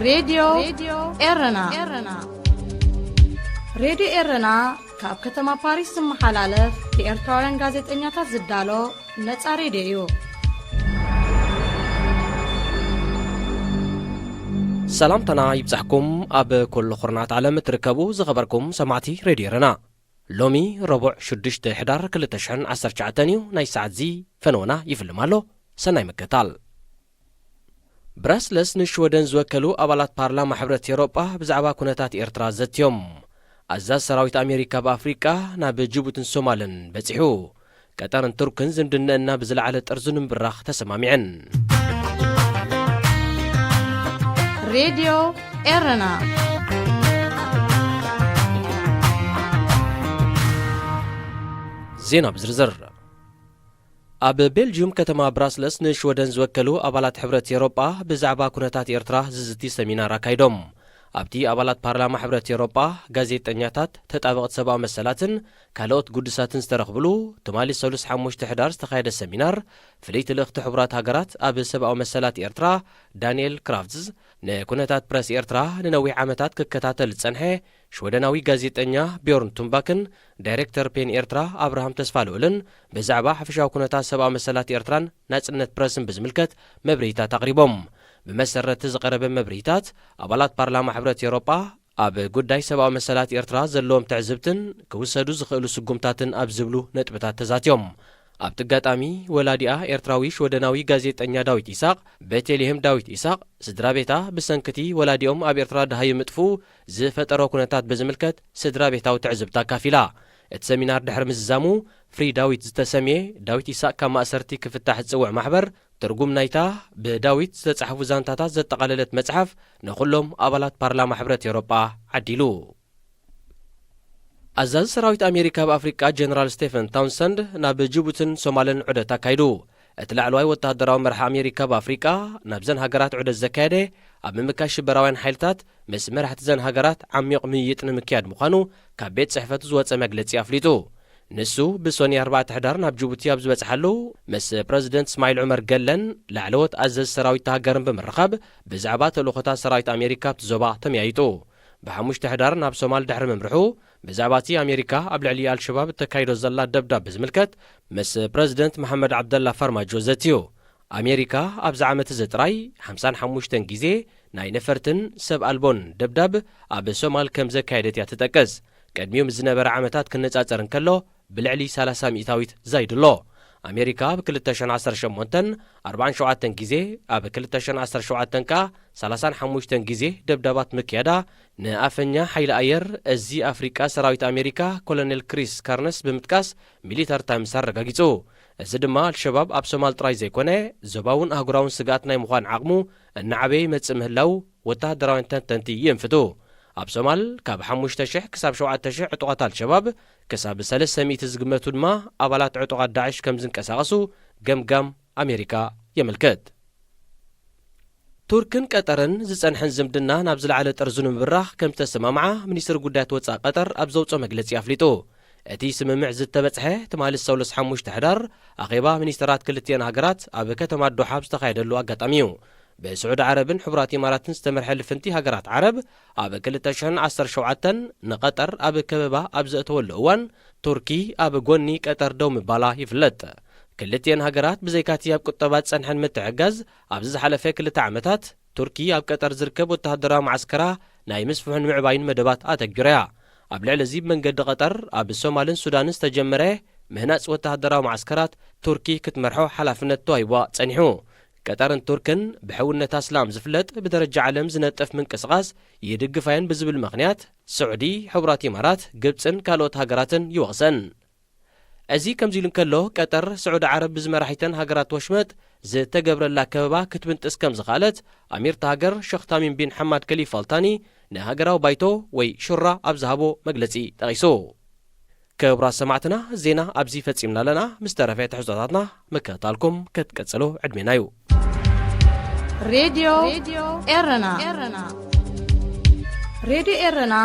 ሬድዮ ኤረና። ሬድዮ ኤረና ካብ ከተማ ፓሪስ ዝመሓላለፍ ብኤርትራውያን ጋዜጠኛታት ዝዳሎ ነጻ ሬድዮ እዩ። ሰላምታና ይብጻሕኩም፣ ኣብ ኩሉ ኩርናት ዓለም እትርከቡ ዝኸበርኩም ሰማዕቲ ሬድዮ ኤረና። ሎሚ ረቡዕ ሽዱሽተ ሕዳር ክልተ ሽሕን ዓሰርተ ትሽዓተን እዩ። ናይ ሰዓት እዚ ፈነወና ይፍልም ኣሎ። ሰናይ ምክታል። ብራስለስ ንሽወደን ዝወከሉ ኣባላት ፓርላማ ሕብረት ኤውሮጳ ብዛዕባ ኩነታት ኤርትራ ዘትዮም። ኣዛዚ ሰራዊት ኣሜሪካ ኣብ ኣፍሪቃ ናብ ጅቡትን ሶማልን በጺሑ። ቀጠርን ቱርክን ዝምድነአና ብዝለዓለ ጥርዙ ንምብራኽ ተሰማሚዐን። ሬድዮ ኤረና። ዜና ብዝርዝር። ኣብ ቤልጅዩም ከተማ ብራስለስ ንሽወደን ዝወከሉ ኣባላት ሕብረት ኤውሮጳ ብዛዕባ ኩነታት ኤርትራ ዝዝቲ ሰሚናር ኣካይዶም። ኣብቲ ኣባላት ፓርላማ ሕብረት ኤውሮጳ፣ ጋዜጠኛታት፣ ተጣበቕቲ ሰብኣዊ መሰላትን ካልኦት ግዱሳትን ዝተረኽብሉ ትማሊ ሰሉስ ሓሙሽተ ሕዳር ዝተኻየደ ሰሚናር፣ ፍልይቲ ልእኽቲ ሕቡራት ሃገራት ኣብ ሰብኣዊ መሰላት ኤርትራ ዳንኤል ክራፍትዝ፣ ንኩነታት ፕረስ ኤርትራ ንነዊሕ ዓመታት ክከታተል ዝጸንሐ ሽወደናዊ ጋዜጠኛ ቢዮርን ቱምባክን ዳይሬክተር ፔን ኤርትራ ኣብርሃም ተስፋልኡልን ብዛዕባ ሓፈሻዊ ኩነታት ሰብኣዊ መሰላት ኤርትራን ናጽነት ፕረስን ብዝምልከት መብርሂታት ኣቕሪቦም። ብመሰረት ዝቐረበ መብርሂታት፣ ኣባላት ፓርላማ ሕብረት ኤውሮጳ ኣብ ጉዳይ ሰብኣዊ መሰላት ኤርትራ ዘለዎም ትዕዝብትን ክውሰዱ ዝኽእሉ ስጉምታትን ኣብ ዝብሉ ነጥብታት ተዛትዮም። ኣብቲ ኣጋጣሚ፣ ወላዲኣ ኤርትራዊ ሽወደናዊ ጋዜጠኛ ዳዊት ኢሳቕ፣ ቤተልሄም ዳዊት ኢሳቕ፣ ስድራ ቤታ ብሰንክቲ ወላዲኦም ኣብ ኤርትራ ደሃዩ ምጥፍኡ ዝፈጠሮ ኩነታት ብዝምልከት ስድራ ቤታዊ ትዕዝብታ ኣካፊላ። እቲ ሰሚናር ድሕሪ ምዝዛሙ፣ ፍሪ ዳዊት ዝተሰምየ፣ ዳዊት ኢሳቕ ካብ ማእሰርቲ ክፍታሕ ዝጽውዕ ማሕበር፣ ትርጉም ናይታ ብዳዊት ዝተጻሕፉ ዛንታታት ዘጠቓለለት መጽሓፍ ንኹሎም ኣባላት ፓርላማ ሕብረት ኤውሮጳ ዓዲሉ። ኣዛዚ ሰራዊት ኣሜሪካ ኣብ ኣፍሪቃ ጀነራል ስቴፈን ታውንሰንድ ናብ ጅቡትን ሶማልን ዑደት ኣካይዱ። እቲ ላዕለዋይ ወተሃደራዊ መራሒ ኣሜሪካ ኣብ ኣፍሪቃ ናብዘን ሃገራት ዑደት ዘካየደ፣ ኣብ ምምካሽ ሽበራውያን ሓይልታት ምስ መራሕቲ ዘን ሃገራት ዓሚቕ ምይይጥ ንምክያድ ምዃኑ ካብ ቤት ጽሕፈቱ ዝወጸ መግለጺ ኣፍሊጡ። ንሱ ብሶኒ ኣርባዕተ ሕዳር ናብ ጅቡቲ ኣብ ዝበጽሓሉ፣ ምስ ፕረዚደንት እስማዒል ዑመር ገለን ላዕለዎት ኣዘዝ ሰራዊት ሃገርን ብምርኻብ ብዛዕባ ተልእኾታት ሰራዊት ኣሜሪካ ኣብቲ ዞባ ተመያይጡ። ብሓሙሽተ ሕዳር ናብ ሶማል ድሕሪ ምምርሑ፣ ብዛዕባ እቲ ኣሜሪካ ኣብ ልዕሊ ኣልሸባብ እተካይዶ ዘላ ደብዳብ ብዝምልከት ምስ ፕረዚደንት መሓመድ ዓብደላ ፋርማጆ ዘትዩ። ኣሜሪካ ኣብዚ ዓመት እዚ ጥራይ ሓምሳን ሓሙሽተን ግዜ ናይ ነፈርትን ሰብ ኣልቦን ደብዳብ ኣብ ሶማል ከም ዘካየደት እያ ትጠቅስ። ቅድሚኡ ምስ ዝነበረ ዓመታት ክነጻጸር እንከሎ፣ ብልዕሊ ሰላሳ ሚእታዊት ዛይዱ ኣሎ። ኣሜሪካ ኣብ ክልተ ሽሕን ዓሰርተ ሸሞንተን ኣርባዓን ሸውዓተን ግዜ፣ ኣብ ክልተ ሽሕን ዓሰርተ ሸውዓተን ከኣ ሰላሳን ሓሙሽተን ግዜ ደብዳባት ምክያዳ፣ ንኣፈኛ ሓይሊ ኣየር እዚ ኣፍሪቃ ሰራዊት ኣሜሪካ ኮሎኔል ክሪስ ካርነስ ብምጥቃስ ሚሊተር ታይምስ ኣረጋጊጹ። እዚ ድማ ኣልሸባብ ኣብ ሶማል ጥራይ ዘይኮነ፣ ዞባውን ኣህጉራውን ስግኣት ናይ ምዃን ዓቕሙ እናዓበየ ይመጽእ ምህላው ወተሃደራውያን ተንተንቲ የንፍቱ። ኣብ ሶማል ካብ ሓሙሽተ ሽሕ ክሳብ ሸውዓተ ሽሕ ዕጡቓት ኣልሸባብ፣ ክሳብ ሰለስተ ሚእቲ ዝግመቱ ድማ ኣባላት ዕጡቓት ዳዕሽ ከም ዝንቀሳቐሱ ገምጋም ኣሜሪካ የመልክት። ቱርክን ቀጠርን ዝጸንሐን ዝምድና ናብ ዝለዓለ ጥርዙ ንምብራኽ ከም ዝተሰማምዓ ሚኒስትሪ ጉዳያት ወጻኢ ቀጠር ኣብ ዘውጽኦ መግለጺ ኣፍሊጡ። እቲ ስምምዕ ዝተበጽሐ ትማሊ ሰሉስ ሓሙሽተ ሕዳር ኣኼባ ሚኒስተራት ክልቲኤን ሃገራት ኣብ ከተማ ዶሓ ኣብ ዝተኻየደሉ ኣጋጣሚ እዩ። ብስዑዲ ዓረብን ሕቡራት ኢማራትን ዝተመርሐ ልፍንቲ ሃገራት ዓረብ ኣብ ክልተ ሽሕን ዓሰርተ ሸውዓተን ንቐጠር ኣብ ከበባ ኣብ ዘእተወሉ እዋን፣ ቱርኪ ኣብ ጎኒ ቀጠር ደው ምባላ ይፍለጥ። ክልቲኤን ሃገራት ብዘይካቲ ኣብ ቁጠባ ዝጸንሐን ምትሕግጋዝ፣ ኣብዚ ዝሓለፈ ክልተ ዓመታት ቱርኪ ኣብ ቀጠር ዝርከብ ወተሃደራዊ መዓስከራ ናይ ምስፍሑን ምዕባይን መደባት ኣተግቢራ እያ። ኣብ ልዕሊ እዚ፣ ብመንገዲ ቀጠር ኣብ ሶማልን ሱዳንን ዝተጀመረ ምህናጽ ወተሃደራዊ መዓስከራት ቱርኪ ክትመርሖ ሓላፍነት ተዋሂብዋ ጸኒሑ። ቀጠርን ቱርክን ብሕውነት ኣስላም ዝፍለጥ ብደረጃ ዓለም ዝነጥፍ ምንቅስቓስ ይድግፋየን ብዝብል ምኽንያት፣ ስዑዲ፣ ሕቡራት ኢማራት፣ ግብጽን ካልኦት ሃገራትን ይወቕሰን። እዚ ከምዚ ኢሉ እንከሎ፣ ቀጠር ስዑዲ ዓረብ ብዝመራሒተን ሃገራት ወሽመጥ ዝተገብረላ ከበባ ክትብንጥስ ከም ዝኸኣለት ኣሚርታ ሃገር ሸኽ ታሚም ቢን ሓማድ ከሊፋ ኣልታኒ ንሃገራዊ ባይቶ ወይ ሹራ ኣብ ዝሃቦ መግለጺ ጠቒሱ። ክቡራት ሰማዕትና፣ ዜና ኣብዚ ፈጺምና ኣለና። ምስ ተረፈ ትሕዝቶታትና ምክትታልኩም ክትቅጽሉ ዕድሜና እዩ። ሬድዮ ኤረና። ሬድዮ ኤረና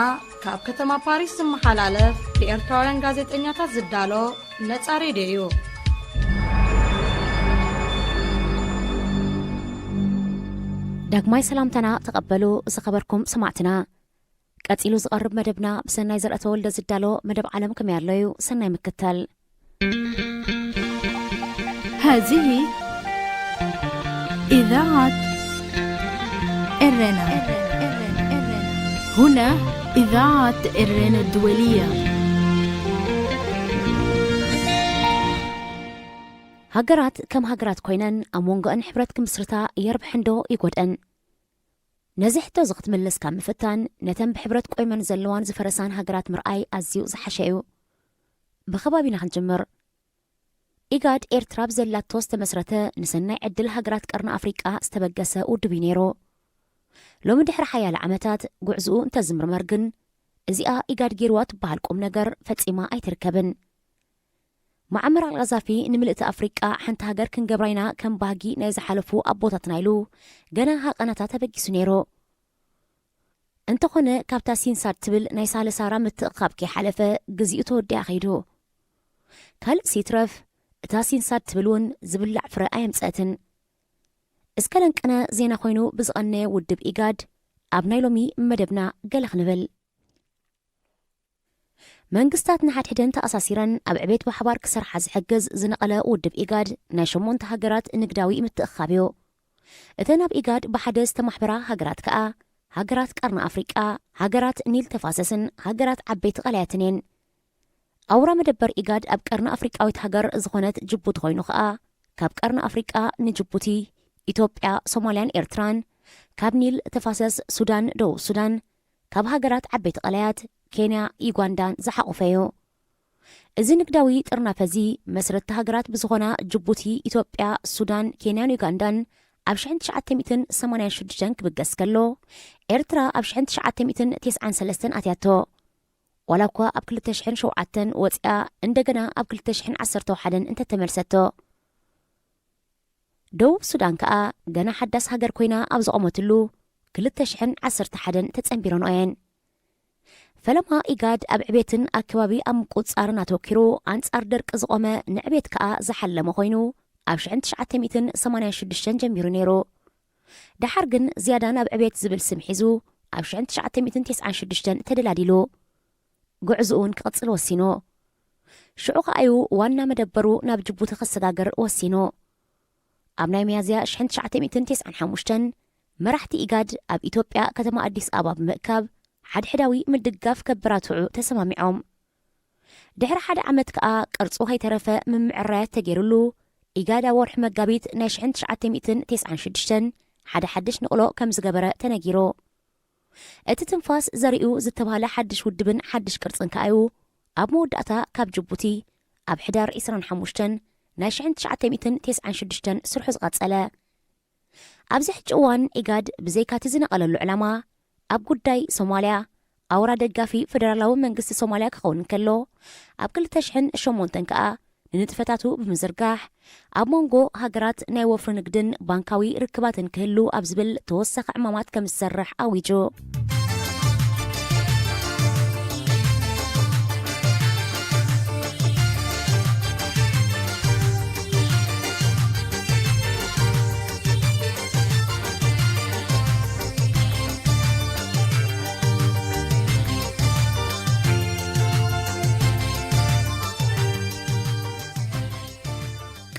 ካብ ከተማ ፓሪስ ዝመሓላለፍ ብኤርትራውያን ጋዜጠኛታት ዝዳሎ ነጻ ሬድዮ እዩ። ዳግማይ ሰላምታና ተቐበሉ ዝኸበርኩም ሰማዕትና። ቀጺሉ ዝቐርብ መደብና ብሰናይ ዘርአተወልደ ዝዳሎ መደብ ዓለም ከመይ ኣሎ እዩ? ሰናይ ምክታል። هذه إذاعة إرنا. هنا إذاعة إرنا الدولية. ሃገራት ከም ሃገራት ኮይነን ኣብ መንጎአን ሕብረት ክምስርታ የርብሐንዶ ይጎድአን? ነዚ ሕቶ እዚ ክትምልስ ካብ ምፍታን ነተን ብሕብረት ቆይመን ዘለዋን ዝፈረሳን ሃገራት ምርኣይ ኣዝዩ ዝሓሸ እዩ። ብኸባቢና ክንጅምር። ኢጋድ ኤርትራ ብዘላቶ ዝተመስረተ ንሰናይ ዕድል ሃገራት ቀርኒ ኣፍሪቃ ዝተበገሰ ውድብ እዩ ነይሩ። ሎሚ ድሕሪ ሓያለ ዓመታት ጉዕዝኡ እንተዝምርመር ግን እዚኣ ኢጋድ ገይርዋ ትበሃል ቁም ነገር ፈጺማ ኣይትርከብን። መዓመር ኣልቃዛፊ ንምልእቲ ኣፍሪቃ ሓንቲ ሃገር ክንገብራ ኢና ከም ባህጊ ናይ ዝሓለፉ ኣቦታትና ኢሉ ገና ሃቐናታት ኣበጊሱ ነይሩ። እንተኾነ ካብታ ሲንሳድ ትብል ናይ ሳለሳራ ምትእኻብ ከይሓለፈ ግዚኡ ተወዲኣ ኸይዱ። ካልእ ሲትረፍ እታ ሲንሳድ ትብል እውን ዝብላዕ ፍረ ኣየምፀእትን። እስከ ለንቅነ ዜና ኮይኑ ብዝቐነየ ውድብ ኢጋድ ኣብ ናይ ሎሚ መደብና ገለ ክንብል። መንግስታት ንሓድሕደን ተኣሳሲረን ኣብ ዕቤት ብሓባር ክሰርሓ ዝሕግዝ ዝነቐለ ውድብ ኢጋድ ናይ ሸሞንተ ሃገራት ንግዳዊ ምትእኽኻብ እዩ። እተን ኣብ ኢጋድ ብሓደ ዝተማሕበራ ሃገራት ከኣ ሃገራት ቀርኒ ኣፍሪቃ፣ ሃገራት ኒል ተፋሰስን ሃገራት ዓበይቲ ቀላያትን እየን። ኣውራ መደበር ኢጋድ ኣብ ቀርኒ ኣፍሪቃዊት ሃገር ዝኾነት ጅቡቲ ኮይኑ ከኣ ካብ ቀርኒ ኣፍሪቃ ንጅቡቲ፣ ኢትዮጵያ፣ ሶማልያን ኤርትራን፣ ካብ ኒል ተፋሰስ ሱዳን፣ ደቡብ ሱዳን፣ ካብ ሃገራት ዓበይቲ ቀላያት ኬንያ፣ ዩጋንዳን ዝሓቖፈ እዩ። እዚ ንግዳዊ ጥርናፈ እዚ መስረትቲ ሃገራት ብዝኾና ጅቡቲ፣ ኢትዮጵያ፣ ሱዳን፣ ኬንያን ዩጋንዳን ኣብ ሽሕን ትሽዓተ ሚእትን ሰማንያን ሽዱሽተን ክብገስ ከሎ ኤርትራ ኣብ ሽሕን ትሽዓተ ሚእትን ተስዓን ሰለስተን ኣትያቶ። ዋላ እኳ ኣብ ክልተ ሽሕን ሸውዓተን ወጺኣ እንደገና ኣብ ክልተ ሽሕን ዓሰርተ ሓደን እንተተመልሰቶ። ደቡብ ሱዳን ከኣ ገና ሓዳስ ሃገር ኮይና ኣብ ዝቖመትሉ ክልተ ሽሕን ዓሰርተ ሓደን ተጸንቢረንኦ እየን። ፈለማ ኢጋድ ኣብ ዕቤትን ኣከባቢ ኣብ ምቁጽጻርን ኣተወኪሩ ኣንጻር ደርቂ ዝቖመ ንዕቤት ከኣ ዝሓለመ ኮይኑ ኣብ ሽሕን ትሽዓተ ሚእትን ሰማንያን ሽዱሽተን ጀሚሩ ነይሩ። ደሓር ግን ዝያዳ ናብ ዕቤት ዝብል ስም ሒዙ ኣብ ሽሕን ትሽዓተ ሚእትን ተስዓን ሽዱሽተን ተደላዲሉ። ጉዕዝኡ እውን ክቕጽል ወሲኑ። ሽዑ ከኣዩ ዋና መደበሩ ናብ ጅቡቲ ክሰጋገር ወሲኑ። ኣብ ናይ ሚያዝያ ሽሕን ትሽዓተ ሚእትን ተስዓን ሓሙሽተን መራሕቲ ኢጋድ ኣብ ኢትዮጵያ ከተማ ኣዲስ ኣበባ ብምእካብ ሓድሕዳዊ ምድጋፍ ከበራትዑ ተሰማሚዖም። ድሕሪ ሓደ ዓመት ከኣ ቅርጹ ከይተረፈ ምምዕራያት ተገይሩሉ ኢጋድ ኣብ ወርሒ መጋቢት ናይ ሽሕን ትሽዓተ ሚእትን ተስዓን ሽዱሽተን ሓደ ሓድሽ ንቕሎ ከም ዝገበረ ተነጊሩ። እቲ ትንፋስ ዘሪኡ ዝተባህለ ሓድሽ ውድብን ሓድሽ ቅርጽን ከኣዩ ኣብ መወዳእታ ካብ ጅቡቲ ኣብ ሕዳር ዕስራን ሓሙሽተን ናይ ሽሕን ትሽዓተ ሚእትን ተስዓን ሽዱሽተን ስርሑ ዝቐጸለ። ኣብዚ ሕጂ እዋን ኢጋድ ብዘይካቲ ዝነቐለሉ ዕላማ ኣብ ጉዳይ ሶማልያ ኣውራ ደጋፊ ፈደራላዊ መንግስቲ ሶማልያ ክኸውን እንከሎ ኣብ ክልተ ሽሕን ሸሞንተን ከኣ ንንጥፈታቱ ብምዝርጋሕ ኣብ መንጎ ሃገራት ናይ ወፍሪ ንግድን ባንካዊ ርክባትን ክህሉ ኣብ ዝብል ተወሳኺ ዕማማት ከም ዝሰርሕ ኣዊጁ።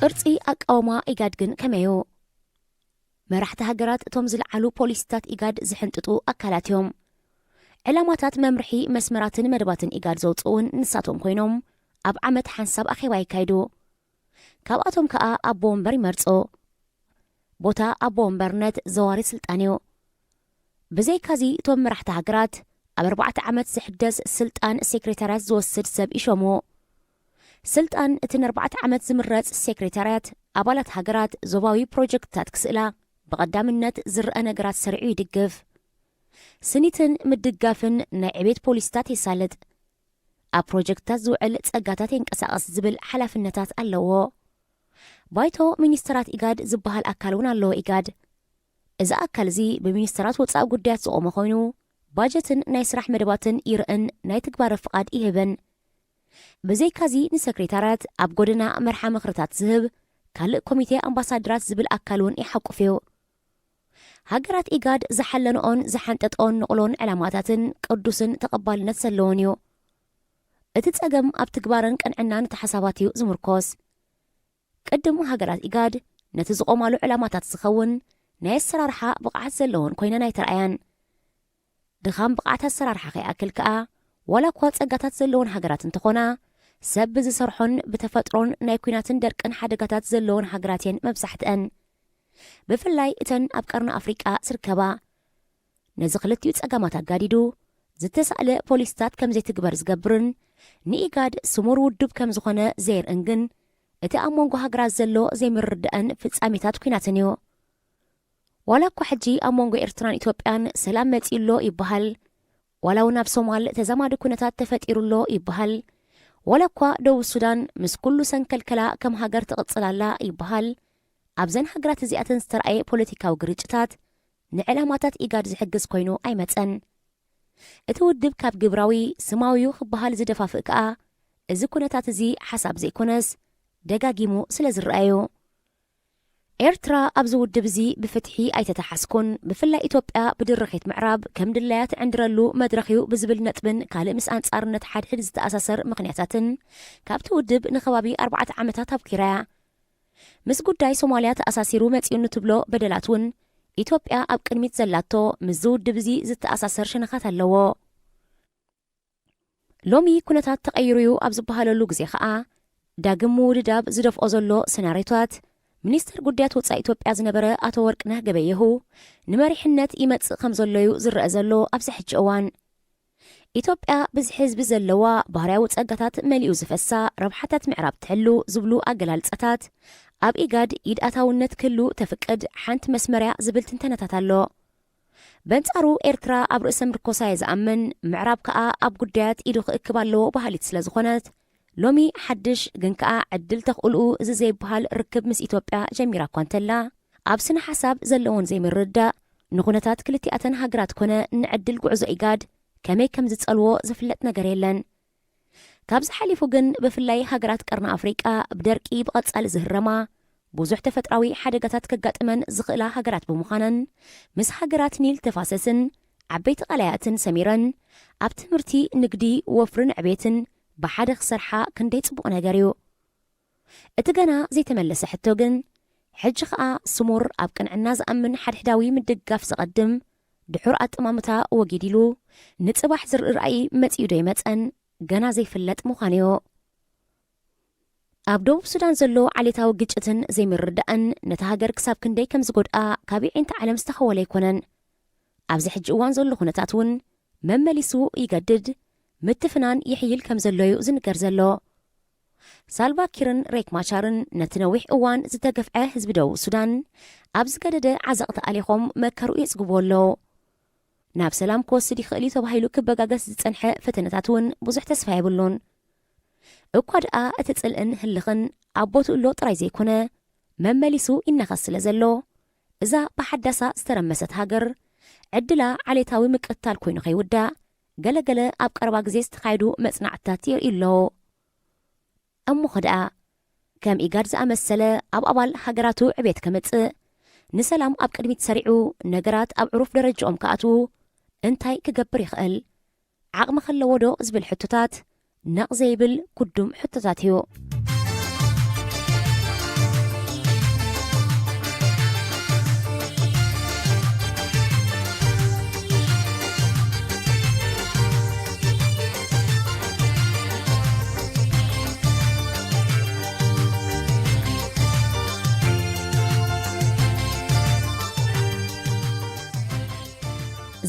ቅርጺ ኣቃውማ ኢጋድ ግን ከመይ እዩ? መራሕቲ ሃገራት እቶም ዝለዓሉ ፖሊሲታት ኢጋድ ዝሕንጥጡ ኣካላት እዮም። ዕላማታት መምርሒ መስመራትን መደባትን ኢጋድ ዘውፅኡ እውን ንሳቶም ኮይኖም ኣብ ዓመት ሓንሳብ ኣኼባ የካይዱ። ካብኣቶም ከኣ ኣቦ ወንበር ይመርፁ። ቦታ ኣቦ ወንበርነት ዘዋሪ ስልጣን እዩ። ብዘይካዚ እቶም መራሕቲ ሃገራት ኣብ ኣርባዕተ ዓመት ዝሕደስ ስልጣን ሴክሬታርያት ዝወስድ ሰብ ይሾሙ። ስልጣን እቲ ንኣርባዕተ ዓመት ዝምረጽ ሴክሬታርያት ኣባላት ሃገራት ዞባዊ ፕሮጀክትታት ክስእላ ብቐዳምነት ዝረአ ነገራት ሰሪዑ ይድግፍ። ስኒትን ምድጋፍን ናይ ዕቤት ፖሊሲታት የሳልጥ። ኣብ ፕሮጀክትታት ዝውዕል ጸጋታት የንቀሳቐስ ዝብል ሓላፍነታት ኣለዎ። ባይቶ ሚኒስተራት ኢጋድ ዝበሃል ኣካል እውን ኣለዎ። ኢጋድ እዚ ኣካል እዚ ብሚኒስተራት ወጻኢ ጉዳያት ዝቖመ ኮይኑ ባጀትን ናይ ስራሕ መደባትን ይርእን ናይ ትግባረ ፍቓድ ይህብን። ብዘይካዚ ንሰክሬታርያት ኣብ ጎደና መርሓ ምኽርታት ዝህብ ካልእ ኮሚቴ ኣምባሳደራት ዝብል ኣካል እውን ይሓቁፍ እዩ። ሃገራት ኢጋድ ዝሓለንኦን ዝሓንጠጠኦን ንቕሎን ዕላማታትን ቅዱስን ተቐባልነት ዘለዎን እዩ። እቲ ጸገም ኣብ ትግባረን ቅንዕናን እቲ ሓሳባት እዩ ዝምርኮስ። ቅድም ሃገራት ኢጋድ ነቲ ዝቖማሉ ዕላማታት ዝኸውን ናይ ኣሰራርሓ ብቕዓት ዘለዎን ኮይነን ኣይተረኣያን። ድኻም ብቕዓት ኣሰራርሓ ከይኣክል ከኣ፣ ዋላ እኳ ጸጋታት ዘለዎን ሃገራት እንተኾና፣ ሰብ ብዝሰርሖን ብተፈጥሮን ናይ ኲናትን ደርቅን ሓደጋታት ዘለዎን ሃገራት እየን መብዛሕትአን። ብፍላይ እተን ኣብ ቀርኒ ኣፍሪቃ ዝርከባ። ነዚ ክልቲኡ ጸገማት ኣጋዲዱ፣ ዝተሳእለ ፖሊሲታት ከም ዘይትግበር ዝገብርን ንኢጋድ ስሙር ውድብ ከም ዝኾነ ዘየርእን ግን፣ እቲ ኣብ መንጎ ሃገራት ዘሎ ዘይምርድዳእን ፍጻሜታት ኲናትን እዩ። ዋላ እኳ ሕጂ ኣብ መንጎ ኤርትራን ኢትዮጵያን ሰላም መጺኡ ኣሎ ይበሃል፣ ዋላ እውን ኣብ ሶማል ተዛማዲ ኩነታት ተፈጢሩ ኣሎ ይበሃል፣ ዋላ እኳ ደቡብ ሱዳን ምስ ኩሉ ሰንከልከላ ከም ሃገር ትቕጽል ኣላ ይበሃል፣ ኣብዘን ሃገራት እዚኣተን ዝተረኣየ ፖለቲካዊ ግርጭታት ንዕላማታት ኢጋድ ዝሕግዝ ኮይኑ ኣይመጸን። እቲ ውድብ ካብ ግብራዊ ስማዊዩ ክበሃል ዝደፋፍእ ከኣ፣ እዚ ኩነታት እዚ ሓሳብ ዘይኮነስ ደጋጊሙ ስለ ዝረኣዩ። ኤርትራ ኣብዚ ውድብ እዚ ብፍትሒ ኣይተተሓዝኩን፣ ብፍላይ ኢትዮጵያ ብድርኺት ምዕራብ ከም ድላያ ትዕንድረሉ መድረኽዩ ብዝብል ነጥብን ካልእ ምስ ኣንጻርነት ሓድሕድ ዝተኣሳሰር ምኽንያታትን ካብቲ ውድብ ንከባቢ ኣርባዕተ ዓመታት ኣብኪራያ። ምስ ጉዳይ ሶማልያ ተኣሳሲሩ መጺኡኒ ትብሎ በደላት እውን ኢትዮጵያ ኣብ ቅድሚት ዘላቶ ምስዚ ውድብ እዚ ዝተኣሳሰር ሸነኻት ኣለዎ። ሎሚ ኩነታት ተቐይሩዩ ኣብ ዝበሃለሉ ግዜ ኸኣ፣ ዳግም ምውድዳብ ዝደፍኦ ዘሎ ሰናሪዮታት፣ ሚኒስተር ጉዳያት ወጻኢ ኢትዮጵያ ዝነበረ ኣቶ ወርቅነህ ገበየሁ ንመሪሕነት ይመጽእ ከም ዘሎዩ ዝረአ ዘሎ ኣብዚ ሕጂ እዋን። ኢትዮጵያ ብዝሒ ህዝቢ ዘለዋ፣ ባህርያዊ ጸጋታት መሊኡ ዝፈሳ፣ ረብሓታት ምዕራብ ትሕሉ ዝብሉ ኣገላልጻታት፣ ኣብ ኢጋድ ኢድ ኣታውነት ክህሉ ተፍቅድ ሓንቲ መስመርያ ዝብል ትንተናታት ኣሎ። በንጻሩ ኤርትራ ኣብ ርእሰ ምርኮሳ እየ ዝኣምን፣ ምዕራብ ከኣ ኣብ ጉዳያት ኢዱ ክእክብ ኣለዎ በሃሊት ስለ ዝኾነት፣ ሎሚ ሓድሽ ግን ከኣ ዕድል ተኽእልኡ እዚ ዘይበሃል ርክብ ምስ ኢትዮጵያ ጀሚራ እኳ እንተላ፣ ኣብ ስነ ሓሳብ ዘለወን ዘይምርድዳእ ንኹነታት ክልቲኣተን ሃገራት ኮነ ንዕድል ጉዕዞ ኢጋድ ከመይ ከም ዝጸልዎ ዝፍለጥ ነገር የለን። ካብዚ ሓሊፉ ግን ብፍላይ ሃገራት ቀርኒ ኣፍሪቃ ብደርቂ ብቐጻሊ ዝህረማ፣ ብዙሕ ተፈጥራዊ ሓደጋታት ከጋጥመን ዝኽእላ ሃገራት ብምዃነን፣ ምስ ሃገራት ኒል ተፋሰስን ዓበይቲ ቀላያትን ሰሚረን ኣብ ትምህርቲ፣ ንግዲ፣ ወፍርን ዕቤትን ብሓደ ክሰርሓ ክንደይ ጽቡቕ ነገር እዩ። እቲ ገና ዘይተመለሰ ሕቶ ግን፣ ሕጂ ኸኣ ስሙር ኣብ ቅንዕና ዝኣምን ሓድሕዳዊ ምድግጋፍ ዘቐድም ድሑር ኣጠማምታ ወጊድ ኢሉ ንጽባሕ ዝርኢ ራእይ መጺኡ ዶ ይመጸን ገና ዘይፍለጥ ምዃኑ እዩ። ኣብ ደቡብ ሱዳን ዘሎ ዓሌታዊ ግጭትን ዘይምርዳእን ነታ ሃገር ክሳብ ክንደይ ከም ዝጎድኣ ካብ የዒንቲ ዓለም ዝተኸወለ ኣይኮነን። ኣብዚ ሕጂ እዋን ዘሎ ኩነታት እውን መመሊሱ ይገድድ፣ ምትፍናን ይሕይል ከም ዘሎ እዩ ዝንገር ዘሎ። ሳልቫ ኪርን ሬክ ማቻርን ነቲ ነዊሕ እዋን ዝተገፍዐ ህዝቢ ደቡብ ሱዳን ኣብ ዝገደደ ዓዘቕቲ ኣሊኾም መከርኡ የጽግብዎ ኣለዉ። ናብ ሰላም ክወስድ ይኽእል እዩ ተባሂሉ ክበጋገስ ዝጸንሐ ፈተነታት እውን ብዙሕ ተስፋ የብሉን። እኳ ደኣ እቲ ጽልእን ህልኽን ኣብ ቦትኡ ኣሎ ጥራይ ዘይኮነ፣ መመሊሱ ይናኸስ ስለ ዘሎ፣ እዛ ብሓዳሳ ዝተረመሰት ሃገር፣ ዕድላ ዓሌታዊ ምቅትታል ኮይኑ ከይውዳእ፣ ገለገለ ኣብ ቀረባ ግዜ ዝተኻየዱ መጽናዕትታት የርእዩ ኣለዉ። እሞ ኸ ደኣ፣ ከም ኢጋድ ዝኣመሰለ ኣብ ኣባል ሃገራቱ ዕቤት ከምጽእ፣ ንሰላም ኣብ ቅድሚት ሰሪዑ፣ ነገራት ኣብ ዕሩፍ ደረጃኦም ክኣትዉ እንታይ ክገብር ይኽእል? ዓቕሚ ከለዎ ዶ ዝብል ሕቶታት ነቕ ዘይብል ኩዱም ሕቶታት እዩ።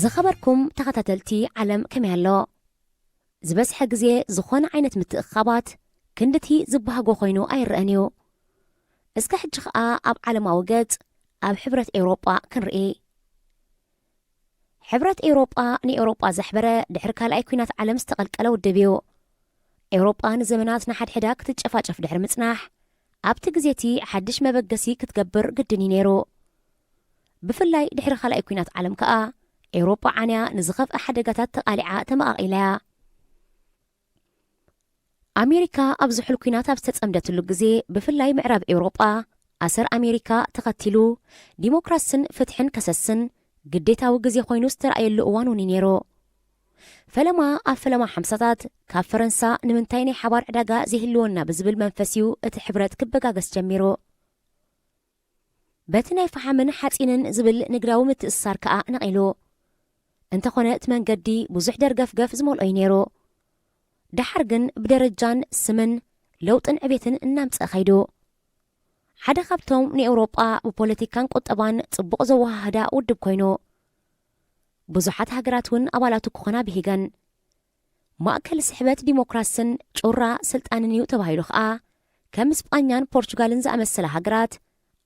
ዝኸበርኩም ተኸታተልቲ፣ ዓለም ከመይ ኣሎ? ዝበዝሐ ግዜ ዝኾነ ዓይነት ምትእኽኻባት ክንድቲ ዝበሃጎ ኮይኑ ኣይረኣን እዩ። እስከ ሕጂ ኸኣ ኣብ ዓለማዊ ገጽ ኣብ ሕብረት ኤውሮጳ ክንርኢ። ሕብረት ኤውሮጳ ንኤውሮጳ ዘሕበረ ድሕሪ ካልኣይ ኲናት ዓለም ዝተቐልቀለ ውድብ እዩ። ኤውሮጳ ንዘመናት ንሓድሕዳ ክትጨፋጨፍ ድሕሪ ምጽናሕ፣ ኣብቲ ግዜ እቲ ሓድሽ መበገሲ ክትገብር ግድን እዩ ነይሩ። ብፍላይ ድሕሪ ካልኣይ ኲናት ዓለም ከኣ፣ ኤውሮጳ ዓንያ ንዝኸፍአ ሓደጋታት ተቓሊዓ ተመቓቒላ እያ። ኣሜሪካ ኣብ ዝሑል ኲናት ኣብ ዝተጸምደትሉ ግዜ፣ ብፍላይ ምዕራብ ኤውሮጳ ኣሰር ኣሜሪካ ተኸቲሉ፣ ዲሞክራስን ፍትሕን ከሰስን ግዴታዊ ግዜ ኮይኑ ዝተራእየሉ እዋን እውን እዩ ነይሩ። ፈለማ ኣብ ፈለማ ሓምሳታት ካብ ፈረንሳ ንምንታይ ናይ ሓባር ዕዳጋ ዘይህልወና ብዝብል መንፈስ እዩ እቲ ሕብረት ክበጋገስ ጀሚሩ። በቲ ናይ ፈሓምን ሓጺንን ዝብል ንግዳዊ ምትእስሳር ከኣ ነቒሉ። እንተኾነ እቲ መንገዲ ብዙሕ ደርገፍገፍ ዝመልኦ እዩ ነይሩ። ደሓር ግን ብደረጃን ስምን ለውጥን ዕቤትን እናምጽአ ኸይዱ። ሓደ ካብቶም ንኤውሮጳ ብፖለቲካን ቁጠባን ጽቡቕ ዘወሃህዳ ውድብ ኮይኑ፣ ብዙሓት ሃገራት እውን ኣባላቱ ክኾና ብሂገን። ማእከል ስሕበት ዲሞክራስን ጩራ ስልጣንን እዩ ተባሂሉ ኸኣ፣ ከም ስጳኛን ፖርቹጋልን ዝኣመሰላ ሃገራት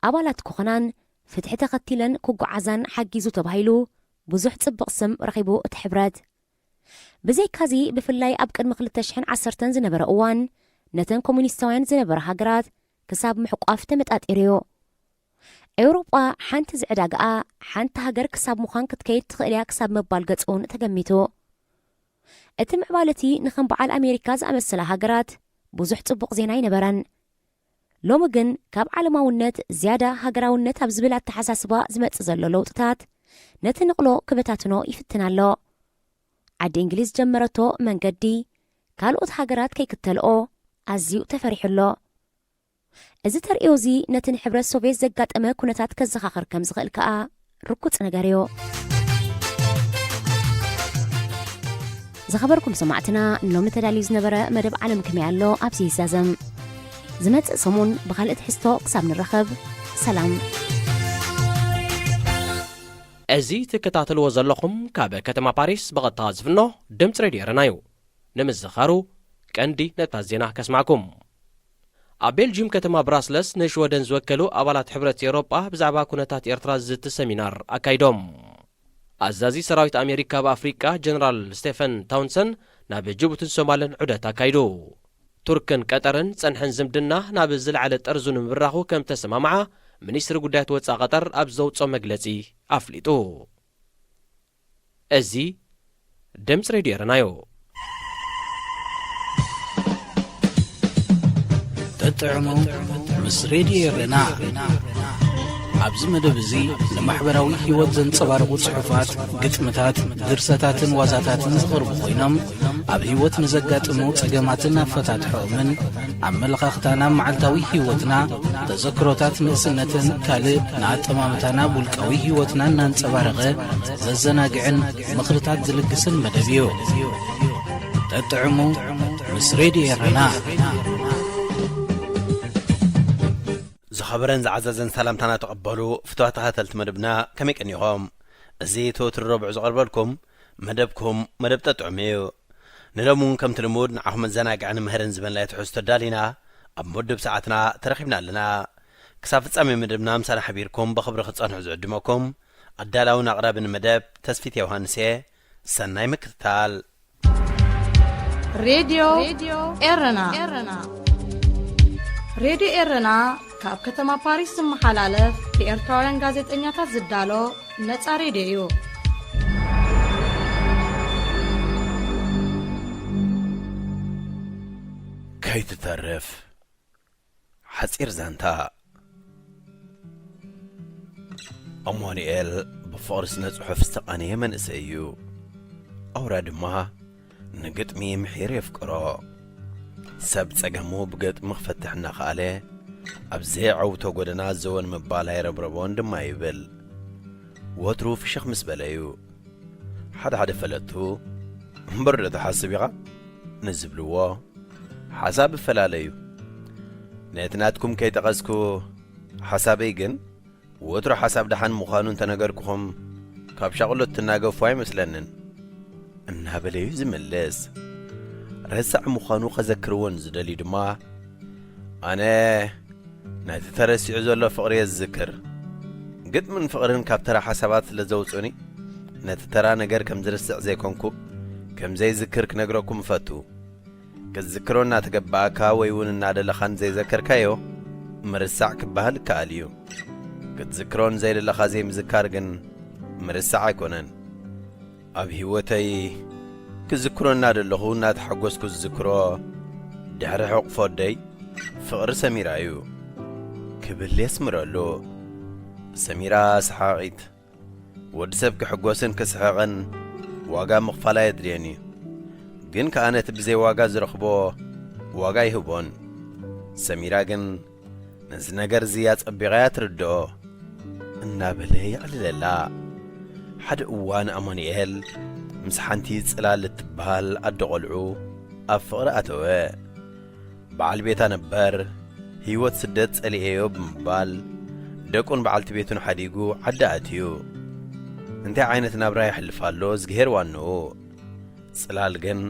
ኣባላት ክኾናን ፍትሒ ተኸቲለን ክጓዓዛን ሓጊዙ ተባሂሉ ብዙሕ ጽቡቕ ስም ረኺቡ እቲ ሕብረት። ብዘይካዚ፣ ብፍላይ ኣብ ቅድሚ ክልተ ሽሕን ዓሰርተን ዝነበረ እዋን፣ ነተን ኮሙኒስታውያን ዝነበራ ሃገራት ክሳብ ምሕቋፍ ተመጣጢሩ እዩ። ኤውሮጳ ሓንቲ ዝዕዳግኣ ሓንቲ ሃገር ክሳብ ምዃን ክትከይድ ትኽእል እያ ክሳብ ምባል ገጽ እውን ተገሚቱ። እቲ ምዕባለ እቲ ንኸም በዓል ኣሜሪካ ዝኣመሰላ ሃገራት ብዙሕ ጽቡቕ ዜና ኣይነበረን። ሎሚ ግን ካብ ዓለማውነት ዝያዳ ሃገራውነት ኣብ ዝብል ኣተሓሳስባ ዝመጽእ ዘሎ ለውጥታት ነቲ ንቕሎ ክበታትኖ ይፍትን ኣሎ። ዓዲ እንግሊዝ ጀመረቶ መንገዲ ካልኦት ሃገራት ከይክተልኦ ኣዝዩ ተፈሪሑ ኣሎ። እዚ ተርእዮ እዚ ነቲ ንሕብረት ሶቭየት ዘጋጠመ ኩነታት ከዘኻኽር ከም ዝኽእል ከኣ ርኩጽ ነገር እዩ። ዝኸበርኩም ሰማዕትና፣ ንሎሚ ተዳልዩ ዝነበረ መደብ ዓለም ከመይ ኣሎ ኣብዚ ይዛዘም። ዝመጽእ ሰሙን ብኻልእ ትሕዝቶ ክሳብ ንራኸብ፣ ሰላም። እዚ ትከታተልዎ ዘለኹም ካብ ከተማ ፓሪስ ብቐጥታ ዝፍኖ ድምፂ ሬድዮ ኤረና እዩ። ንምዝኻሩ ቀንዲ ነጥብታት ዜና ከስማዕኩም። ኣብ ቤልጅዩም ከተማ ብራስለስ ንሽወደን ዝወከሉ ኣባላት ሕብረት ኤውሮጳ ብዛዕባ ኩነታት ኤርትራ ዝዝቲ ሰሚናር ኣካይዶም። ኣዛዚ ሰራዊት ኣሜሪካ ኣብ ኣፍሪቃ ጀነራል ስቴፈን ታውንሰን ናብ ጅቡትን ሶማልን ዑደት ኣካይዱ። ቱርክን ቀጠርን ጸንሐን ዝምድና ናብ ዝለዓለ ጠርዙ ንምብራኹ ከም ተሰማምዓ ሚኒስትሪ ጉዳያት ወጻኢ ቀጠር ኣብ ዘውጽኦ መግለጺ ኣፍሊጡ። እዚ ድምፂ ሬድዮ ኤረና እዩ። ተጥዕሙ ምስ ሬድዮ ኤረና። ኣብዚ መደብ እዚ ንማሕበራዊ ህይወት ዘንጸባርቑ ጽሑፋት፣ ግጥምታት፣ ድርሰታትን ዋዛታትን ዝቐርቡ ኮይኖም፣ ኣብ ህይወት ንዘጋጥሙ ጸገማትን ኣፈታትሖኦምን፣ ኣመለኻኽታና ኣብ መዓልታዊ ህይወትና፣ ተዘክሮታት ንእስነትን ካልእ ንኣጠማምታና ኣብ ውልቃዊ ህይወትና እናንጸባረቐ ዘዘናግዕን ምኽርታት ዝልግስን መደብ እዩ። ተጥዕሙ ምስ ሬድዮ ኤረና። ዝኸበረን ዝዓዘዘን ሰላምታና ተቐበሉ ፍትዋት ተኸታተልቲ መደብና፣ ከመይ ቀኒኹም? እዚ እቲ ወትሩ ረቡዕ ዝቐርበልኩም መደብኩም መደብ ጠጥዑም እዩ። ንሎሚ እውን ከምቲ ልሙድ ንዓኹም መዘናግዕን ምህርን ዝበናይ ትሕዝቶ ኣዳሊና ኣብ መወድብ ሰዓትና ተረኺብና ኣለና። ክሳብ ፍጻሜ መደብና ምሳና ሓቢርኩም ብኽብሪ ክትጸንሑ ዝዕድመኩም ኣዳላውን ኣቕራብን መደብ ተስፊት ዮሃንስ እየ። ሰናይ ምክትታል። ሬድዮ ኤረና። ሬድዮ ኤረና ካብ ከተማ ፓሪስ ዝመሓላለፍ ብኤርትራውያን ጋዜጠኛታት ዝዳሎ ነጻ ሬድዮ እዩ። ከይትተርፍ ሓጺር ዛንታ። ኣማኑኤል ብፍቕሪ ስነ ጽሑፍ ዝተቓነየ መንእሰይ እዩ። ኣውራ ድማ ንግጥሚ ምሒር የፍቅሮ። ሰብ ጸገሙ ብግጥሚ ክፈትሕ እናኸኣለ ኣብ ዘይዓውቶ ጎደና ዘወን ምባል ኣይረብረቦን ድማ ይብል። ወትሩ ፍሽኽ ምስ በለ እዩ። ሓደ ሓደ ፈለጥቱ እምበር ዶ ትሓስብ ኢኻ ንዝብልዎ ሓሳብ እፈላለ እዩ። ነቲ ናትኩም ከይጠቐስኩ ሓሳበይ ግን ወትሩ ሓሳብ ደሓን ምዃኑ እንተነገርኩኹም ካብ ሻቕሎት ትናገፉ ኣይመስለንን እናበለ እዩ ዝምልስ። ረሳዕ ምዃኑ ከዘክርዎ ንዝደልዩ ድማ ኣነ ነቲ ተረሲዑ ዘሎ ፍቕሪ እየ ዝዝክር። ግጥምን ፍቕርን ካብ ተራ ሓሳባት ስለ ዘውጹኒ ነቲ ተራ ነገር ከም ዝርስዕ ዘይኮንኩ ከም ዘይዝክር ክነግረኩም እፈቱ። ክትዝክሮ እናተገባኣካ ወይ እውን እናደለኻ ንዘይዘከርካዮ ምርሳዕ ክበሃል ይከኣል እዩ። ክትዝክሮ ንዘይደለኻ ዘይምዝካር ግን ምርሳዕ ኣይኮነን። ኣብ ህይወተይ ክዝክሮ እናደለኹ እናተሓጎስኩ ዝዝክሮ ድሕሪ ሕቕፎ ኣደይ ፍቕሪ ሰሚራ እዩ። ክብል የስምረሉ። ሰሚራ ሰሓቒት። ወዲ ሰብ ክሕጎስን ክስሕቕን ዋጋ ምኽፋል ኣየድልዮን እዩ። ግን ከኣ ነቲ ብዘይ ዋጋ ዝረኽቦ ዋጋ ይህቦን። ሰሚራ ግን ነዚ ነገር እዚ ኣጸቢቓ እያ ትርድኦ እናበለ የዕልለላ። ሓደ እዋን ኣማኑኤል ምስ ሓንቲ ጽላል እትበሃል ኣደ ቖልዑ ኣብ ፍቕሪ ኣተወ። በዓል ቤታ ነበር፣ ህይወት ስደት ጸሊኤዮ ብምባል ደቁን በዓልቲ ቤቱን ሓዲጉ ዓዲ ኣትዩ። እንታይ ዓይነት ናብራ የሕልፍ ኣሎ እዝግሄር ዋንኡ። ጽላል ግን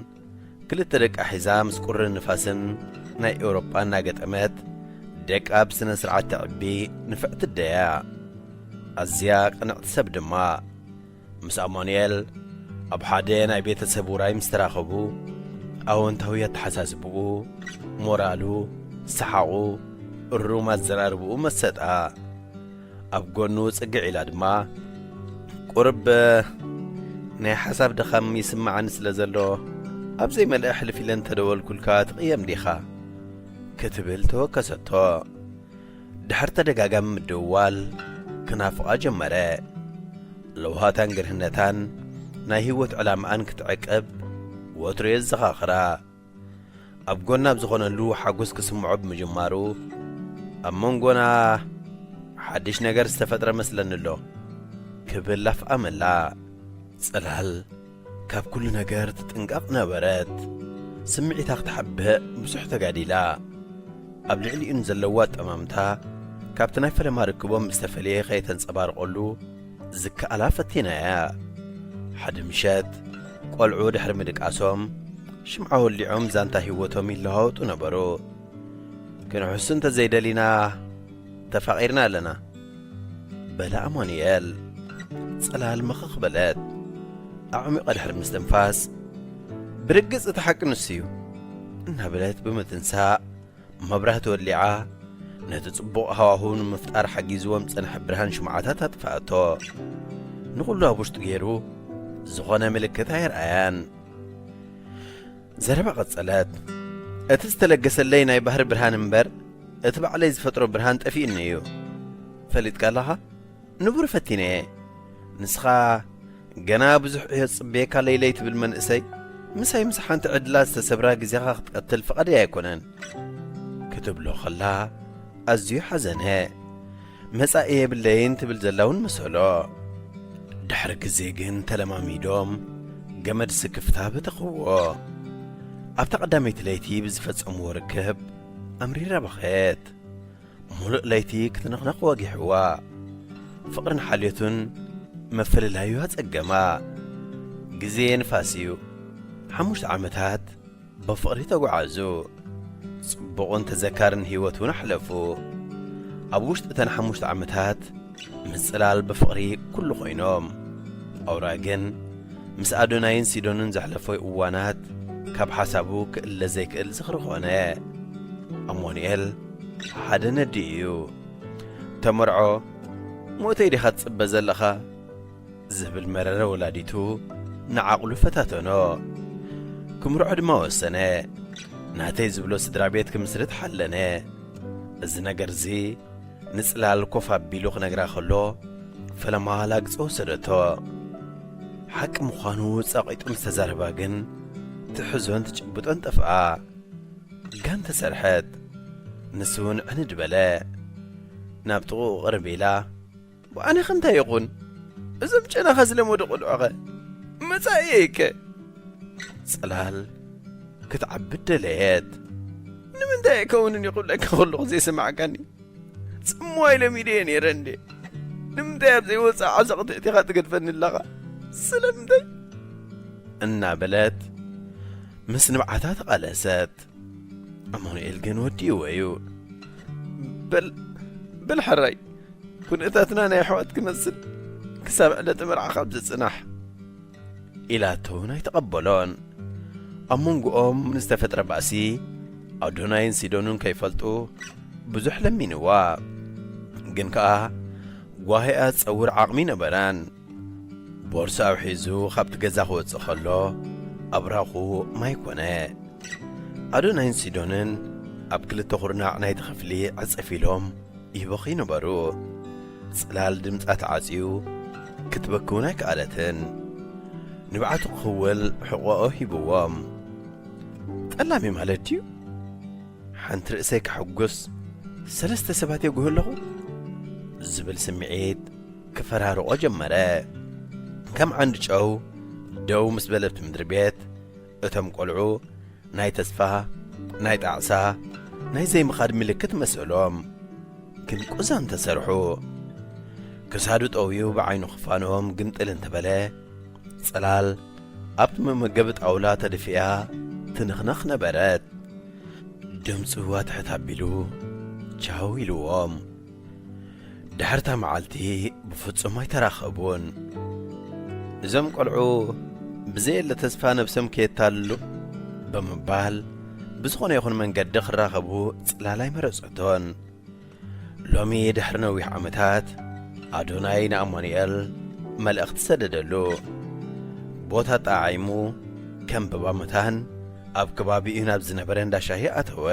ክልተ ደቃ ሒዛ ምስ ቁርን ንፋስን ናይ ኤውሮጳ እናገጠመት ደቃ ብስነ ስርዓት ተዕቢ ንፍዕቲ ኣደ'ያ። ኣዝያ ቅንዕቲ ሰብ ድማ። ምስ ኣማኑኤል ኣብ ሓደ ናይ ቤተሰብ ውራይ ምስ ተራኸቡ ኣወንታዊ ኣተሓሳስብኡ፣ ሞራሉ፣ ሰሓቑ፣ እሩም ኣዘራርብኡ መሰጣ። ኣብ ጎኑ ጽግዕ ኢላ ድማ፣ "ቁርብ ናይ ሓሳብ ድኻም ይስምዓኒ ስለ ዘሎ፣ ኣብ ዘይመልአ ሕልፍ ኢለ እንተደወልኩልካ ትቕየም ዲኻ?" ክትብል ተወከሰቶ። ድሕሪ ተደጋጋሚ ምድውዋል ክናፍቓ ጀመረ። ለውሃታን ግርህነታን ናይ ህይወት ዕላማኣን ክትዕቅብ ወትሩ የዘኻኽራ። ኣብ ጎና ኣብ ዝኾነሉ ሓጎስ ክስምዖ ብምጅማሩ፣ "ኣብ መንጎና ሓድሽ ነገር ዝተፈጥረ መስለኒ ኣሎ" ክብል ኣፍኣመላ። ጽላል ካብ ኩሉ ነገር ትጥንቀቕ ነበረት። ስምዒታ ክትሓብእ ብዙሕ ተጋዲላ። ኣብ ልዕሊኡ ንዘለዋ ኣጠማምታ ካብቲ ናይ ፈለማ ርክቦም ብዝተፈለየ ከየተንጸባርቐሉ ዝከኣላ ፈቲናያ። ሓደ ምሸት ቆልዑ ድሕሪ ምድቃሶም ሽምዓ ወሊዖም ዛንታ ህይወቶም ይለዋወጡ ነበሩ። "ክንሕሱ እንተዘይደሊና ተፋቒርና ኣለና" በለ ኣማኑኤል። ጽላል መኸኽ በለት። ኣዕሚቐ ድሕሪ ምስትንፋስ፣ "ብርግጽ እቲ ሓቂ ንሱ እዩ" እናበለት ብምትንሳእ መብራህቲ ወሊዓ፣ ነቲ ጽቡቕ ሃዋህው ንምፍጣር ሓጊዝዎም ዝጸንሐ ብርሃን ሽምዓታት ኣጥፍኣቶ። ንኹሉ ኣብ ውሽጡ ገይሩ ዝኾነ ምልክት ኣየርኣያን። ዘረባ ቀጸለት። "እቲ ዝተለገሰለይ ናይ ባህሪ ብርሃን እምበር፣ እቲ ባዕለይ ዝፈጥሮ ብርሃን ጠፊኡኒ እዩ። ፈሊጥካ ኣለኻ? ንቡር ፈቲነ እየ። ንስኻ ገና ብዙሕ ዕዮ ዝጽበየካ ለይለይ ትብል መንእሰይ፣ ምሳይ ምስ ሓንቲ ዕድላ ዝተሰብራ ግዜኻ ክትቀትል ፍቓደይ ኣይኮነን" ክትብሎ ከላ ኣዝዩ ሓዘነ። "መጻኢ የብለይን" ትብል ዘላ እውን መሰሎ። ድሕሪ ግዜ ግን ተለማሚዶም ገመድ ስክፍታ በተኽዎ። ኣብታ ቀዳመይቲ ለይቲ ብዝፈጸምዎ ርክብ ኣምሪራ በኸየት። ሙሉእ ለይቲ ክትንኽነኽ ወጊሕዋ። ፍቕርን ሓልዮቱን መፍልላዩ ኣጸገማ። ግዜ ንፋስ እዩ። ሓሙሽተ ዓመታት ብፍቕሪ ተጓዓዙ። ጽቡቕን ተዘካርን ህይወት እውን ኣሕለፉ። ኣብ ውሽጢ እተን ሓሙሽተ ዓመታት ምጽላል ብፍቕሪ ኩሉ ኮይኖም። ኣውራ ግን ምስ ኣዶናይን ሲዶንን ዘሕለፎ እዋናት ካብ ሓሳቡ ክእለ ዘይክእል ዝኽሪ ኾነ። ኣሞኑኤል ሓደ ነዲ እዩ። "ተመርዖ ሞተይ ዲኻ ትጽበ ዘለኻ?" ዝብል መረረ ወላዲቱ ንዓቕሉ ፈታተኖ። ክምርዖ ድማ ወሰነ። ናተይ ዝብሎ ስድራ ቤት ክምስርት ሓለነ። እዚ ነገርዚ ንጽላል ኮፍ ኣቢሉ ክነግራ ከሎ፣ ፈለማ ላግጺ ወሰደቶ። ሓቂ ምዃኑ ጸቒጡ ምስ ተዛረባ ግን፣ ትሕዞን ትጭብጦን ጠፍኣ። ጋን ተሰርሐት። ንሱ እውን ዕንድ በለ። ናብ ጥቕኡ ቅርብ ኢላ፣ "ብኣነ ኸ እንታይ ይኹን? እዞም ጨናኻ ዝለመዱ ቁልዑኸ? መጻኢየይከ?" ጽላል ክትዓብድ ደለየት። "ንምንታይ ኣይከውንን እዩ ክብለካ ከለኹ ዘይሰማዕካኒ? ጽምዋ ኢለ ሚደየ ነይረ እንዴ? ንምንታይ ኣብ ዘይወጽእ ዓዘቕቲ እቲኻ ትገድፈኒ ኣለኻ? ስለምንታይ?" እናበለት ምስ ንብዓታ ተቓለሰት። ኣማኑኤል ግን ወዲእዎ እዩ። "በል፣ በል ሕራይ፣ ኩነታትና ናይ ኣሕዋት ክመስል ክሳብ ዕለተ መርዓኻ ኣብዚ ጽናሕ" ኢላቶ እውን ኣይተቐበሎን። ኣብ መንጎኦም ንዝተፈጥረ ባእሲ ኣዶናይን ሲዶንን ከይፈልጡ ብዙሕ ለሚንዋ። ግን ከኣ ጓሂኣ ዝጸውር ዓቕሚ ነበራን። ቦርሳኡ ሒዙ ካብቲ ገዛ ክወጽእ ከሎ፣ ኣብራኹ ማይ ኮነ። ኣዶናይን ሲዶንን ኣብ ክልተ ኩርናዕ ናይቲ ክፍሊ ዕጽፍ ኢሎም ይበኺ ነበሩ። ጽላል ድምጻ ተዓጽዩ ክትበኪ እውን ኣይከኣለትን። ንብዓቱ ክኽውል ሕቖኦ ሂብዎም። ጠላሚ ማለት ድዩ? ሓንቲ ርእሰይ ከሐጉስ ሰለስተ ሰባት የጉህ ኣለኹ ዝብል ስምዒት ክፈራርቖ ጀመረ። ከም ዓንዲ ጨው ደው ምስ በለት ምድሪ ቤት፣ እቶም ቆልዑ ናይ ተስፋ፣ ናይ ጣዕሳ፣ ናይ ዘይምኻድ ምልክት መሰሎም። ግን ቁዛም ተሰርሑ። ክሳዱ ጠውዩ ብዓይኑ ክፋኖም ግንጥል እንተበለ፣ ጽላል ኣብቲ መመገቢ ጣውላ ተደፊኣ ትንኽነኽ ነበረት። ድምጹ ኣትሕት ኣቢሉ ቻው ኢልዎም። ድሕርታ መዓልቲ ብፍጹም ኣይተራኸቡን። እዞም ቆልዑ ብዘየለ ተስፋ ነብሶም ከየታልሉ ብምባል ብዝኾነ ይኹን መንገዲ ክራኸቡ ጽላል ኣይመረጸቶን። ሎሚ ድሕሪ ነዊሕ ዓመታት ኣዶናይ ንኣማኑኤል መልእኽቲ ሰደደሉ። ቦታ ጠዓዒሙ ከም ብባ መታን ኣብ ከባቢኡ ናብ ዝነበረ እንዳ ሻሂ ኣተወ።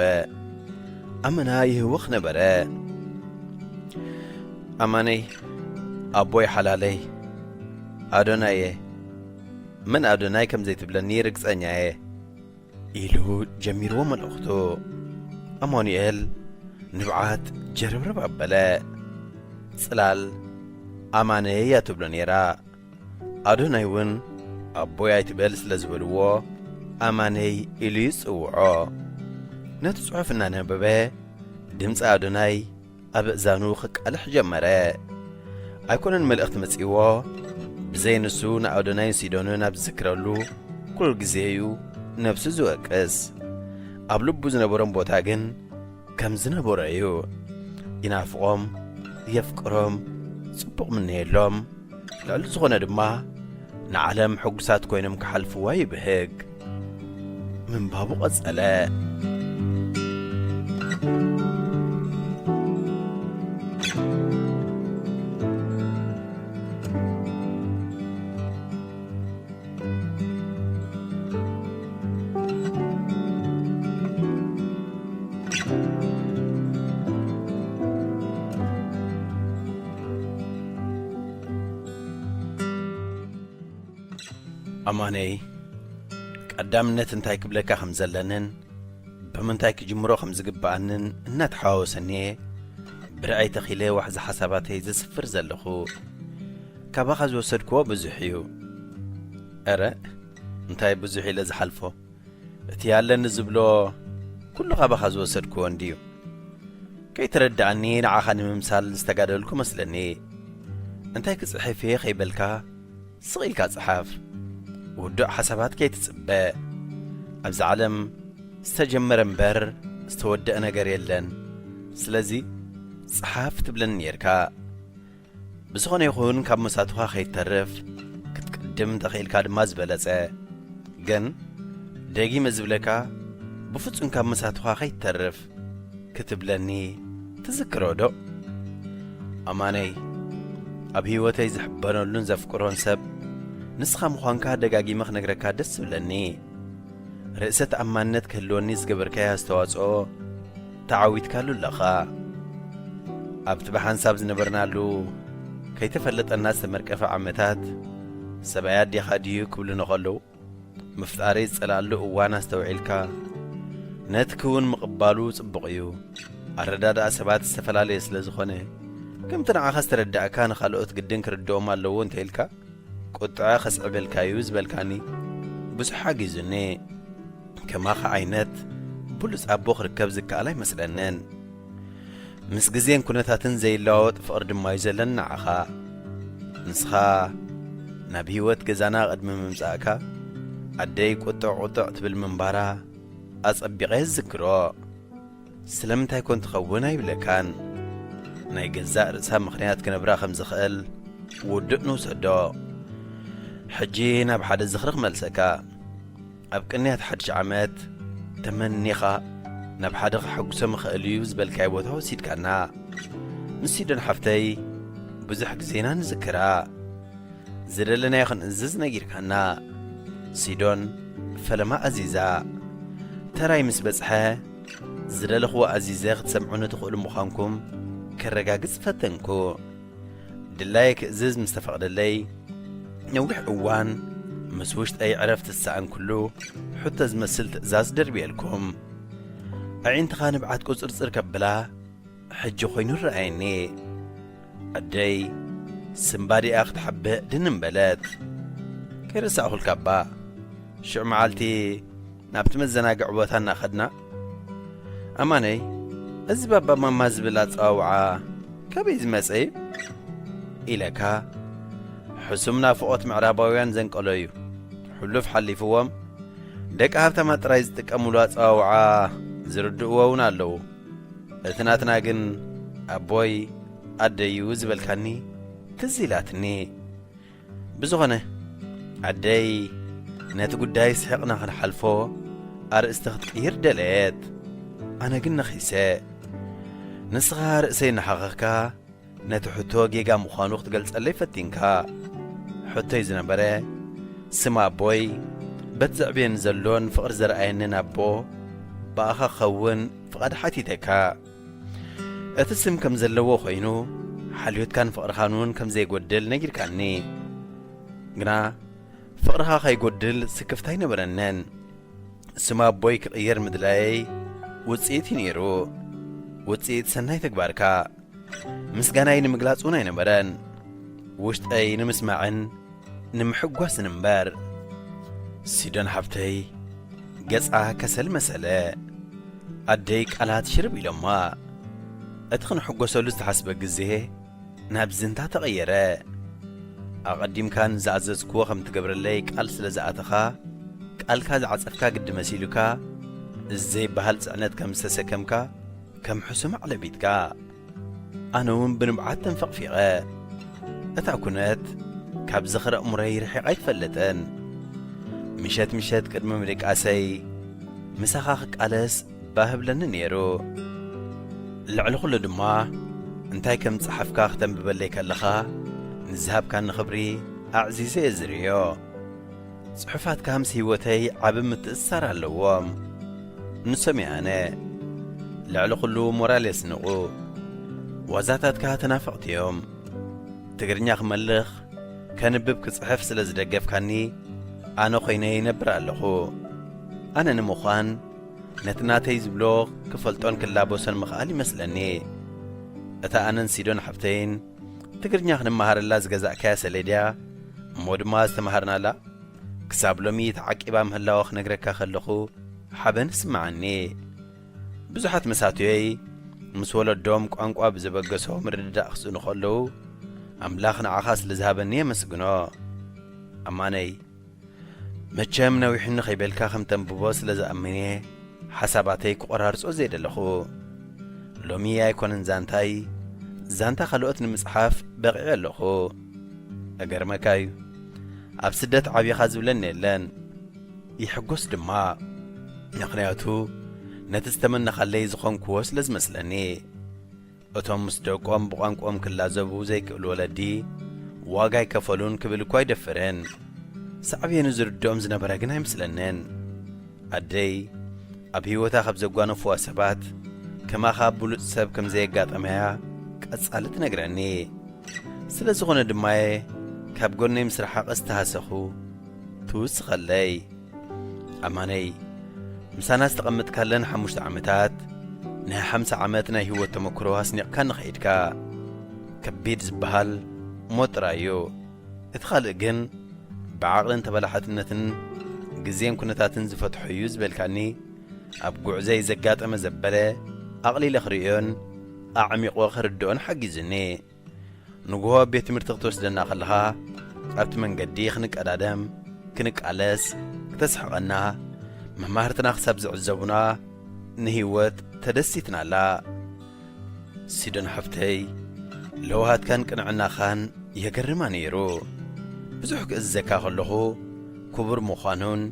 ኣመና ይህውኽ ነበረ። ኣማነይ፣ ኣቦይ ሓላለይ፣ ኣዶናየ፣ መን ኣዶናይ ከም ዘይትብለኒ ርግጸኛ እየ። ኢሉ ጀሚርዎ መልእኽቱ። ኣማኑኤል ንብዓት ጀረብረብ ኣበለ። ጽላል ኣማነይ እያ ትብሎ ነይራ። ኣዶናይ እውን ኣቦይ ኣይትበል ስለ ዝበልዎ ኣማነይ ኢሉ ይጽውዖ። ነቲ ጽሑፍ እናነበበ ድምጺ ኣዶናይ ኣብ እዛኑ ክቃልሕ ጀመረ። ኣይኮነን መልእኽቲ መጺእዎ፣ ብዘይ ንሱ ንኣዶናይን ሲዶንን ኣብ ዝዝክረሉ ኩሉ ግዜ እዩ ነብሱ ዝወቅስ። ኣብ ልቡ ዝነበሮም ቦታ ግን ከም ዝነበሮ እዩ። ይናፍቖም፣ የፍቅሮም፣ ጽቡቕ ምነየሎም። ልዕሊ ዝኾነ ድማ ንዓለም ሕጉሳት ኮይኖም ክሓልፍዋ ይብህግ። ምንባቡ ቀጸለ። ኣማነይ፣ ቀዳምነት እንታይ ክብለካ ከም ዘለንን ብምንታይ ክጅምሮ ከም ዝግብኣንን እናተሓዋወሰኒ እየ ብርዐይ ተኺለ ዋሕዚ ሓሳባተይ ዘስፍር ዘለኹ። ካባኻ ዝወሰድክዎ ብዙሕ እዩ። እረ፣ እንታይ ብዙሕ ኢለ ዝሓልፎ? እቲ ኣለኒ ዝብሎ ኩሉ ካባኻ ዝወሰድክዎ እንድዩ። ከይተረድኣኒ ንዓኻ ንምምሳል ዝተጋደልኩ መስለኒ። እንታይ ክጽሕፍ እየ ከይበልካ ስቕ ኢልካ ጽሓፍ። ውዱእ ሓሳባት ከይትጽበ። ኣብዚ ዓለም ዝተጀመረ እምበር ዝተወደአ ነገር የለን። ስለዚ ጽሓፍ ትብለኒ ነይርካ። ብዝኾነ ይኹን ካብ መሳቱኻ ከይትተርፍ ክትቅድም እንተኽኢልካ ድማ ዝበለጸ። ግን ደጊመ ዝብለካ ብፍጹም ካብ መሳቱኻ ከይትተርፍ ክትብለኒ ትዝክሮ ዶ? ኣማነይ፣ ኣብ ህይወተይ ዝሕበነሉን ዘፍቅሮን ሰብ ንስኻ ምዃንካ ደጋጊመ ክነግረካ ደስ ዝብለኒ። ርእሰ ተኣማንነት ክህልወኒ ዝገበርካዮ ኣስተዋጽኦ ተዓዊትካሉ ኣለኻ። ኣብቲ ብሓንሳብ ዝነበርናሉ ከይተፈለጠና ዝተመርቀፈ ዓመታት ሰብኣይ ኣዴኻ ድዩ ክብሉኒ ከለዉ ምፍጣረይ ዝጸልኣሉ እዋን ኣስተውዒልካ ነቲ ክውን ምቕባሉ ጽቡቕ እዩ። ኣረዳድኣ ሰባት ዝተፈላለየ ስለ ዝኾነ ከምቲ ንዓኻ ዝተረዳእካ ንኻልኦት ግድን ክርድኦም ኣለዎ እንተ ኢልካ ቁጥዐ ከስዕበልካ'ዩ ዝበልካኒ ብዙሕ ሓጊዙኒ። ከማኻ ዓይነት ብሉጽ ኣቦ ክርከብ ዝከኣል ኣይመስለንን። ምስ ግዜን ኩነታትን ዘይለዋወጥ ፍቕሪ ድማ'ዩ ዘለኒ ንዓኻ። ንስኻ ናብ ህይወት ገዛና ቅድሚ ምምጻእካ ኣደይ ቁጥዕ ቁጥዕ ትብል ምንባራ ኣጸቢቐ እዝክሮ። ስለምንታይ ኮን ትኸውን ኣይብለካን። ናይ ገዛእ ርእሳ ምኽንያት ክነብራ ከም ዝኽእል ውዱእ ንውሰዶ። ሕጂ ናብ ሓደ ዝኽሪ ክመልሰካ። ኣብ ቅንያት ሓድሽ ዓመት ተመኒኻ ናብ ሓደ ከሐጉሶም ይኽእል እዩ ዝበልካዮ ቦታ ወሲድካና። ምስ ሲዶን ሓፍተይ ብዙሕ ግዜና ንዝክራ። ዝደለናዮ ክንእዝዝ ነጊርካና። ሲዶን ፈለማ ኣዚዛ። ተራይ ምስ በጽሐ ዝደለኽዎ ኣዚዘ ክትሰምዑኒ ትኽእሉ ምዃንኩም ከረጋግጽ ፈተንኩ። ድላየ ክእዝዝ ምስ ተፈቕደለይ፣ ነዊሕ እዋን ምስ ውሽጠይ ዕረፍቲ ዝሰኣንኩሉ ሕቶ ዝመስል ትእዛዝ ደርብየልኩም። ኣዒንትኻ ንብዓት ቁጽርጽር ከብላ ሕጂ ኮይኑ ረኣየኒ። ኣደይ ስምባዲኣ ክትሓብእ ድንን በለት። ከይረሳእኹልካ እባ፣ ሽዑ መዓልቲ ናብቲ መዘናግዒ ቦታ እናኸድና፣ "ኣማነይ፣ እዚ ባባ ማማ ዝብል ኣጸዋውዓ ካበይ ዝመጸ እዩ?" ኢለካ። ሕሱም ናፍቖት ምዕራባውያን ዘንቀሎ እዩ። ሕሉፍ ሓሊፍዎም፣ ደቂ ሃብታማት ጥራይ ዝጥቀምሉ ኣጸዋውዓ ዝርድእዎ እውን ኣለዉ። እቲ ናትና ግን ኣቦይ ኣደዩ ዝበልካኒ ትዝ ኢላትኒ። ብዝኾነ፣ ኣደይ ነቲ ጉዳይ ስሒቕና ክንሓልፎ ኣርእስቲ ክትቅይር ደለየት። ኣነ ግን ነኺሰ። ንስኻ ርእሰይ እናሓኸኽካ ነቲ ሕቶ ጌጋ ምዃኑ ክትገልጸለይ ፈቲንካ። ሕቶይ ዝነበረ፣ ስም ኣቦይ፣ በቲ ዘዕብየኒ ዘሎን ፍቕሪ ዘርኣየንን ኣቦ፣ ብኣኻ ክኸውን ፍቓድ ሓቲተካ። እቲ ስም ከም ዘለዎ ኮይኑ፣ ሓልዮትካን ፍቕርኻን እውን ከም ዘይጎድል ነጊርካኒ። ግና ፍቕርኻ ከይጎድል ስክፍታ ኣይነበረንን። ስም ኣቦይ ክቕይር ምድላየይ ውጽኢት እዩ ነይሩ። ውጽኢት ሰናይ ተግባርካ። ምስጋናይ ንምግላጽ እውን ኣይነበረን። ውሽጠይ ንምስማዕን ንምሕጓስን እምበር። ሲዶን ሓብተይ ገጻ ከሰል መሰለ። ኣደይ ቃላት ሽርብ ኢሎማ። እቲ ክንሕጎሰሉ ዝተሓስበ ግዜ ናብ ዝንታ ተቐየረ። ኣቐዲምካ ንዝኣዘዝክዎ ከም ትገብረለይ ቃል ስለ ዝኣተኻ፣ ቃልካ ዝዓጸፍካ ግዲ መሲሉካ፣ እዚ ዘይበሃል ጽዕነት ከም ዝተሰከምካ፣ ከም ሕሱም ኣዕለቢትካ። ኣነ እውን ብንብዓት ተንፈቕፊቐ። እታ ኩነት ካብ ዝኽሪ ኣእምሮይ ርሒቓ ኣይትፈልጥን። ምሸት ምሸት ቅድሚ ምድቃሰይ ምሳኻ ክቃለስ ባህ ብለኒ ነይሩ። ልዕሊ ኩሉ ድማ እንታይ ከም ዝጸሓፍካ ክተንብበለይ ከለኻ ንዝሃብካኒ ክብሪ ኣዕዚዘ እየ ዝርእዮ። ጽሑፋትካ ምስ ህይወተይ ዓቢ ምትእስሳር ኣለዎም። ንሶም እየ ኣነ። ልዕሊ ኩሉ ሞራል የስንቑ። ዋዛታትካ ተናፈቕቲ እዮም። ትግርኛ ክመልኽ፣ ከንብብ ክጽሕፍ ስለ ዝደገፍካኒ ኣነ ኮይነ ይነብር ኣለኹ። ኣነ ንምዃን ነቲ ናተይ ዝብሎ ክፈልጦን ክላበሶን ምኽኣል ይመስለኒ። እታ ኣነን ሲዶን ሓብተይን ትግርኛ ክንመሃረላ ዝገዛእካያ ሰሌድያ እሞ ድማ ዝተምሃርናላ ክሳብ ሎሚ ተዓቂባ ምህላዋ ክነግረካ ከለኹ ሓበን ይስምዓኒ። ብዙሓት መሳቱየይ ምስ ወለዶም ቋንቋ ብዘበገሶ ምርድዳእ ክስእኑ ከለዉ ኣምላኽ ንዓኻ ስለ ዝሃበኒ የመስግኖ። ኣማነይ፣ መቸም ነዊሕኒ ከይበልካ ከም ተንብቦ ስለ ዝኣምን እየ ሓሳባተይ ክቆራርጾ ዘይደለኹ። ሎሚ ኣይኮነን ዛንታይ፣ ዛንታ ካልኦት ንምጽሓፍ በቒዐ ኣለኹ። እገርመካ እዩ፣ ኣብ ስደት ዓቢኻ ዝብለኒ የለን። ይሕጎስ ድማ፣ ምኽንያቱ ነቲ ዝተመነኻለይ ዝኾንክዎ ስለ ዝመስለኒ። እቶም ምስ ደቆም ብቋንቋኦም ክላዘቡ ዘይክእሉ ወለዲ ዋጋ ኣይከፈሉን ክብል እኳ ኣይደፍርን። ሳዕቤኑ ዝርድኦም ዝነበረ ግን ኣይመስለንን። ኣደይ ኣብ ህይወታ ካብ ዘጓነፍዋ ሰባት ከማኻ ብሉጽ ሰብ ከም ዘየጋጠመያ ቀጻሊ ትነግረኒ። ስለ ዝኾነ ድማ እየ ካብ ጎነይ ምስ ረሓቐ ዝተሃሰኹ ትውስኸለይ። ኣማነይ፣ ምሳና ዝተቐመጥካለን ሓሙሽተ ዓመታት ናይ ሓምሳ ዓመት ናይ ህይወት ተመክሮ ኣስኒቕካ ንኸይድካ። ከቢድ ዝበሃል ሞት ጥራይ እዩ። እቲ ካልእ ግን ብዓቕልን ተበላሓትነትን ግዜን ኩነታትን ዝፈትሖ እዩ ዝበልካኒ፣ ኣብ ጉዕዘይ ዘጋጠመ ዘበለ ኣቕሊለ ክርእዮን ኣዕሚቑ ክርድኦን ሓጊዙኒ። ንግሆ ኣብ ቤት ትምህርቲ ክትወስደና ከለኻ፣ ኣብቲ መንገዲ ክንቀዳደም፣ ክንቃለስ፣ ክተስሕቐና፣ መማህርትና ክሳብ ዝዕዘቡና፣ ንህይወት ተደሲትናላ። ሲዶን ሓፍተይ፣ ለውሃትካን ቅንዕናኻን የገርማ ነይሩ። ብዙሕ ክእዝዘካ ከለኹ፣ ክቡር ምዃኑን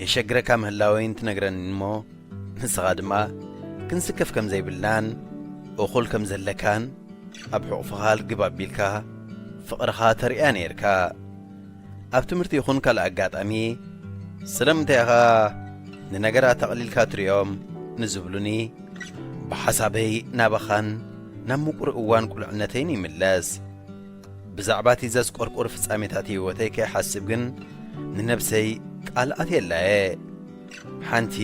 የሸግረካ ምህላወይን ትነግረኒ እሞ፣ ንስኻ ድማ ክንስከፍ ከም ዘይብልናን እኹል ከም ዘለካን ኣብ ሕቑፍኻ ልግብ ኣቢልካ ፍቕርኻ ተርእያ ነይርካ። ኣብ ትምህርቲ ይኹን ካልእ ኣጋጣሚ፣ ስለምንታይ ኢኻ ንነገራት ኣቕሊልካ ትርእዮም ንዝብሉኒ፣ ብሓሳበይ ናባኻን ናብ ምቁር እዋን ቁልዕነተይን ይምለስ። ብዛዕባ እቲ ዘስቆርቁር ፍጻሜታት ህይወተይ ከይሓስብ ግን ንነብሰይ ቃል ኣትየላየ። ሓንቲ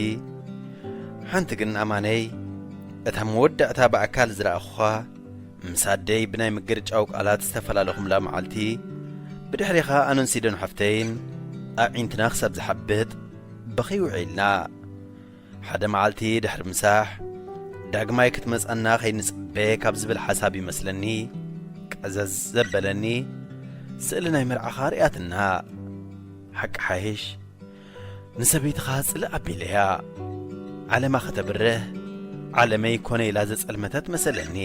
ሓንቲ ግን ኣማነይ፣ እታ መወዳእታ ብኣካል ዝረኣኹኻ ምስ ኣደይ ብናይ ምግርጫው ቃላት ዝተፈላለኹምላ መዓልቲ፣ ብድሕሪኻ ኣነን ሲዶን ሓፍተይን ኣዒንትና ክሳብ ዝሓብጥ በኺ ውዒልና። ሓደ መዓልቲ ድሕሪ ምሳሕ ዳግማይ ክትመጻና ከይንጽበ ካብ ዝብል ሓሳብ ይመስለኒ ቀዘዝ ዘበለኒ ስእሊ ናይ መርዓኻ ርእያትና። ሓቂ ሓይሽ ንሰበይትኻ ጽልእ ኣቢለያ። ዓለማ ከተብርህ ዓለመይ ኮነ ኢላ ዘጸልመተት መሰለኒ።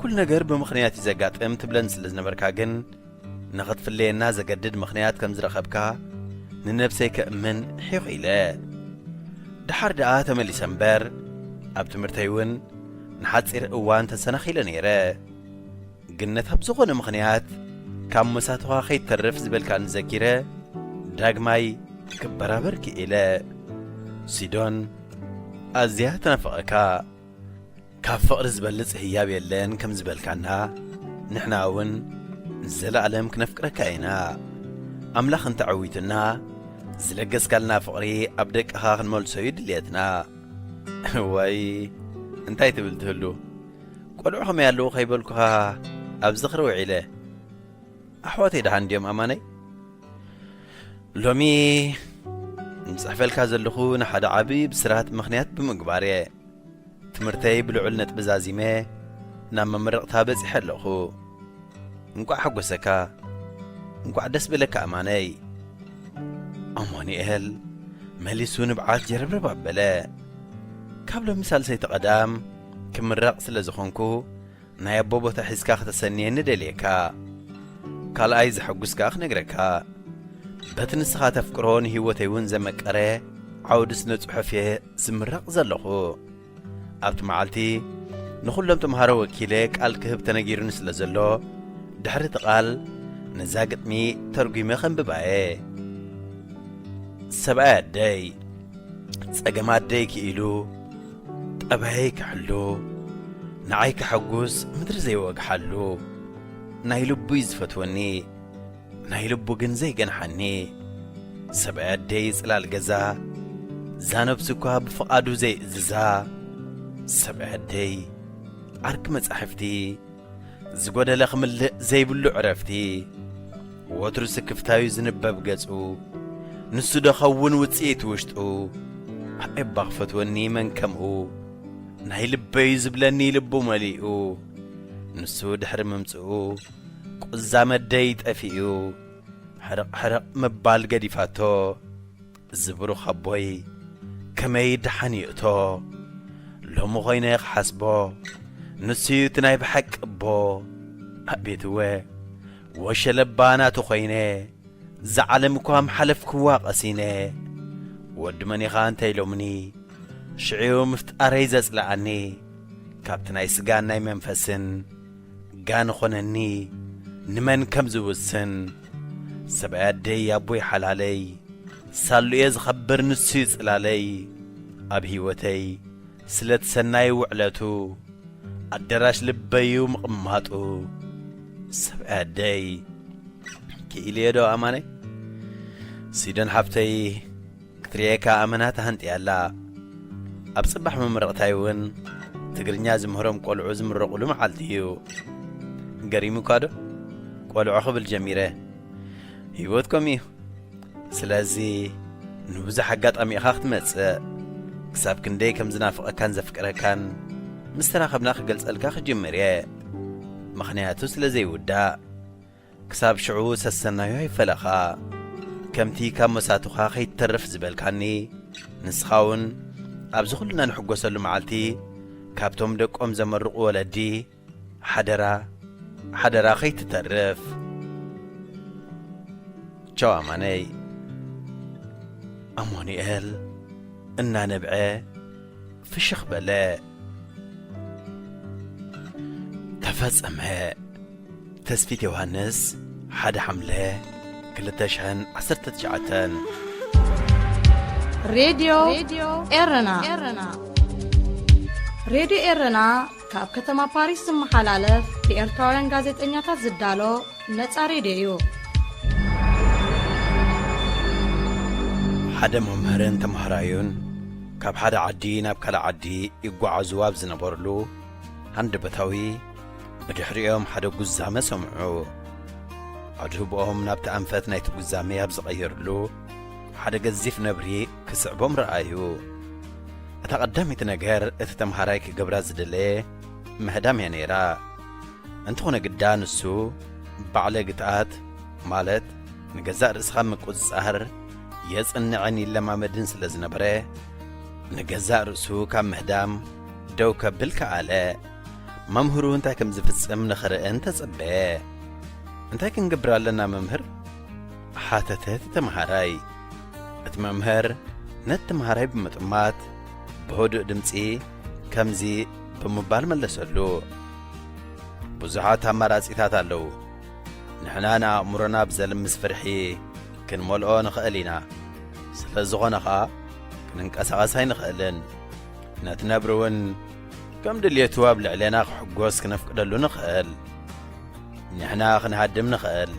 ኩሉ ነገር ብምኽንያት እዩ ዘጋጥም ትብለን ስለ ዝነበርካ ግን ንኽትፍለየና ዘገድድ ምኽንያት ከም ዝረኸብካ ንነብሰይ ከእምን ሒኹ ኢለ። ደሓር ደኣ ተመሊሰ እምበር ኣብ ትምህርተይ እውን ንሓጺር እዋን ተሰናኺለ ነይረ። ግን ነታ ብዝኾነ ምኽንያት ካብ መሳትኻ ከይትተርፍ ዝበልካኒ ዘኪረ ዳግማይ ክበራበር ክኢለ። ሲዶን ኣዝያ ትናፍቐካ። ካብ ፍቕሪ ዝበልጽ ህያብ የለን ከም ዝበልካና ንሕና እውን ንዘለኣለም ክነፍቅረካ ኢና። ኣምላኽ እንተዐዊቱና ዝለገስካልና ፍቕሪ ኣብ ደቅኻ ክንመልሶ እዩ ድልየትና። እዋይ እንታይ ትብል ትህሉ? ቆልዑ ከመይ ኣለዉ ከይበልኩኻ ኣብ ዝኽሪ ውዒለ። ኣሕዋተይ ደሓን ድዮም ኣማነይ? ሎሚ ዝጽሕፈልካ ዘለኹ ንሓደ ዓቢ ብስራት ምኽንያት ብምግባር እየ። ትምህርተይ ብልዑል ነጥቢ ዛዚመ ናብ መመረቕታ በጺሐ ኣለኹ። እንቋዕ ሓጎሰካ፣ እንቋዕ ደስ በለካ ኣማነይ። ኣማኑኤል መሊሱ ንብዓት ጀረብረብ ኣበለ። ካብ ሎሚ ሳልሰይቲ ቀዳም ክምረቕ ስለ ዝኾንኩ ናይ ኣቦ ቦታ ሒዝካ ከተሰንየኒ ደልየካ። ካልኣይ ዘሐጉስ ከኣ ክነግረካ። በቲ ንስኻ ተፍቅሮ ንህይወተይ እውን ዘመቀረ ዓውዲ ስነ ጽሑፍ እየ ዝምረቕ ዘለኹ። ኣብቲ መዓልቲ ንኹሎም ተምሃሮ ወኪለ ቃል ክህብ ተነጊሩኒ ስለ ዘሎ ድሕሪ እቲ ቃል ነዛ ግጥሚ ተርጒመ ከንብባ እየ። ሰብኣይ ኣደይ ጸገም ኣደይ ክኢሉ ጠባየይ ክሕሉ ንዓይ ከሐጉስ ምድሪ ዘይወግሓሉ ናይ ልቡ እዩ ዝፈትወኒ ናይ ልቡ ግን ዘይገንሓኒ ሰብኣይ ኣደይ ጽላል ገዛ እዛ ነብሱ እኳ ብፍቓዱ ዘይእዝዛ ሰብኣይ ኣደይ ዓርኪ መጻሕፍቲ ዝጎደለ ክምልእ ዘይብሉ ዕረፍቲ ወትሩ ስክፍታዩ ዝንበብ ገጹ ንሱ ዶ ኸውን ውጽኢት ውሽጡ ኣኤባ ክፈትወኒ መን ከምኡ ናይ ልበዩ ዝብለኒ ልቡ መሊኡ ንሱ ድሕሪ ምምጽኡ ቁዛመ ኣደይ ጠፊኡ ሕርቕ ሕርቕ ምባል ገዲፋቶ ዝብሩኽ ኣቦይ ከመይ ደሓን ይእቶ ሎሚ ኾይነ ክሓስቦ ንሱዩ እቲ ናይ ብሓቂ ኣቦ ኣቤትወ ወሸለባ ናቱ ኾይነ እዛ ዓለም እኳ ምሓለፍክዋ ቀሲነ ወዲ መን ኢኻ እንተ ኢሎምኒ ሽዑ ምፍጣረይ ዘጽለኣኒ ካብቲ ናይ ስጋን ናይ መንፈስን ጋን ኾነኒ ንመን ከም ዝውስን ሰብኣይ ኣደይ ኣቦይ ሓላለይ ሳሉ እየ ዝኸብር ንሱ ይጽላለይ ኣብ ህይወተይ ስለቲ ሰናይ ውዕለቱ ኣደራሽ ልበዩ ምቕማጡ ሰብኣይ ኣደይ ክኢልዮ ዶ ኣማነይ ሲደን ሓፍተይ ክትርእየካ ኣመና ተሃንጥያ ኣላ ኣብ ጽባሕ መመረቕታይ እውን ትግርኛ ዝምህሮም ቆልዑ ዝምረቑሉ መዓልቲ እዩ ገሪሙካ ዶ ቆልዑ ክብል ጀሚረ ህይወት ከምኡ እዩ ስለዚ ንብዙሕ ኣጋጣሚ ኢኻ ክትመጽእ ክሳብ ክንደይ ከም ዝናፍቐካን ዘፍቅረካን ምስ ተራኸብና ክገልጸልካ ክጅምር እየ ምኽንያቱ ስለ ዘይውዳእ ክሳብ ሽዑ ሰሰናዩ ኣይፈለኻ ከምቲ ካብ መሳቱኻ ከይትተርፍ ዝበልካኒ ንስኻ እውን ኣብዚ ኩልና ንሕጎሰሉ መዓልቲ ካብቶም ደቆም ዘመርቑ ወለዲ ሓደራ ሓደራ ከይትተርፍ ቻው ኣማነይ ኣማኑኤል እናነብዐ ፍሽኽ በለ ተፈጸመ ተስፊት ዮሃንስ ሓደ ሓምለ ክልተ ሽሕን ዓሰርተ ትሽዓተን ሬድዮ ኤረና ሬድዮ ኤረና ካብ ከተማ ፓሪስ ዝመሓላለፍ ብኤርትራውያን ጋዜጠኛታት ዝዳሎ ነጻ ሬድዮ እዩ። ሓደ መምህርን ተማሃራዩን ካብ ሓደ ዓዲ ናብ ካልእ ዓዲ ይጓዓዙ ኣብ ዝነበርሉ፣ ሃንደበታዊ ብድሕሪኦም ሓደ ጉዛመ ሰምዑ። ኣድህቦኦም ናብቲ ኣንፈት ናይቲ ጉዛመ ኣብ ዝቐየርሉ፣ ሓደ ገዚፍ ነብሪ ክስዕቦም ረኣዩ። እታ ቀዳመይቲ ነገር እቲ ተምሃራይ ክገብራ ዝደለየ ምህዳም እያ ነይራ። እንተኾነ ግዳ ንሱ ባዕለ ግትኣት፣ ማለት ንገዛእ ርእስኻ ምቁጽጻር የጽንዕን ይለማመድን ስለ ዝነበረ፣ ንገዛእ ርእሱ ካብ ምህዳም ደው ከብል ከኣለ። መምህሩ እንታይ ከም ዝፍጽም ንኽርእን ተጸበየ። "እንታይ ክንገብር ኣለና መምህር?" ሓተተ እቲ ተምሃራይ። እቲ መምህር ነቲ ተምሃራይ ብምጥማት ብህዱእ ድምጺ ከምዚ ብምባል መለሰሉ፣ "ብዙሓት ኣማራጺታት ኣለዉ። ንሕና ንኣእምሮና ብዘልምስ ፍርሒ ክንመልኦ ንኽእል ኢና። ስለ ዝኾነ ኸኣ ክንንቀሳቐስ ኣይንኽእልን። ነቲ ነብሪ እውን ከም ድልየቱ ኣብ ልዕሌና ክሕጎስ ክነፍቅደሉ ንኽእል። ንሕና ክንሃድም ንኽእል።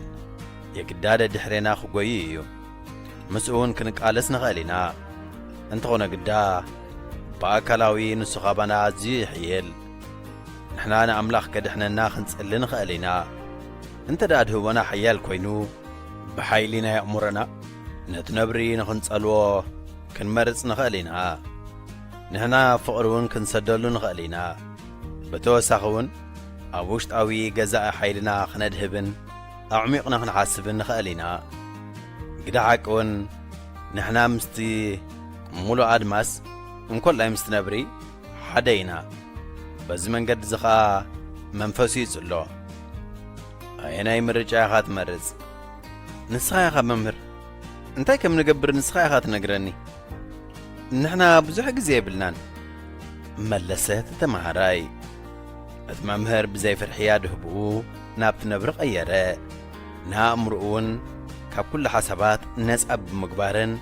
የግዳ ደድሕሬና ክጎዩ እዩ። ምስኡ እውን ክንቃለስ ንኽእል ኢና። እንተኾነ ግዳ ብኣካላዊ ንሱ ኻባና ኣዝዩ ይሕይል። ንሕና ንኣምላኽ ከድሕነና ክንጽሊ ንኽእል ኢና። እንተ ደኣ ድህቦና ሓያል ኮይኑ፣ ብሓይሊ ናይ ኣእምሮና ነቲ ነብሪ ንኽንጸልዎ ክንመርጽ ንኽእል ኢና። ንሕና ፍቕሪ እውን ክንሰደሉ ንኽእል ኢና። ብተወሳኺ እውን ኣብ ውሽጣዊ ገዛኢ ሓይልና ክነድህብን ኣዕሚቕና ክንሓስብን ንኽእል ኢና። ግደ ሓቂ እውን ንሕና ምስቲ ምሉእ ኣድማስ እንኮላይ ምስቲ ነብሪ ሓደ ኢና። በዚ መንገዲ እዚ ኸኣ መንፈሱ ይጽሎ። ኣየናይ ምርጫ ኢኻ ትመርጽ? ንስኻ ኢኻ መምህር። እንታይ ከም ንገብር ንስኻ ኢኻ ትነግረኒ። ንሕና ብዙሕ ግዜ የብልናን፣ መለሰ እቲ ተመሃራይ። እቲ መምህር ብዘይ ፍርሒ ኣድህብኡ ናብቲ ነብሪ ቀየረ። ንኣእምሮኡ እውን ካብ ኩሉ ሓሳባት ነጻ ብምግባርን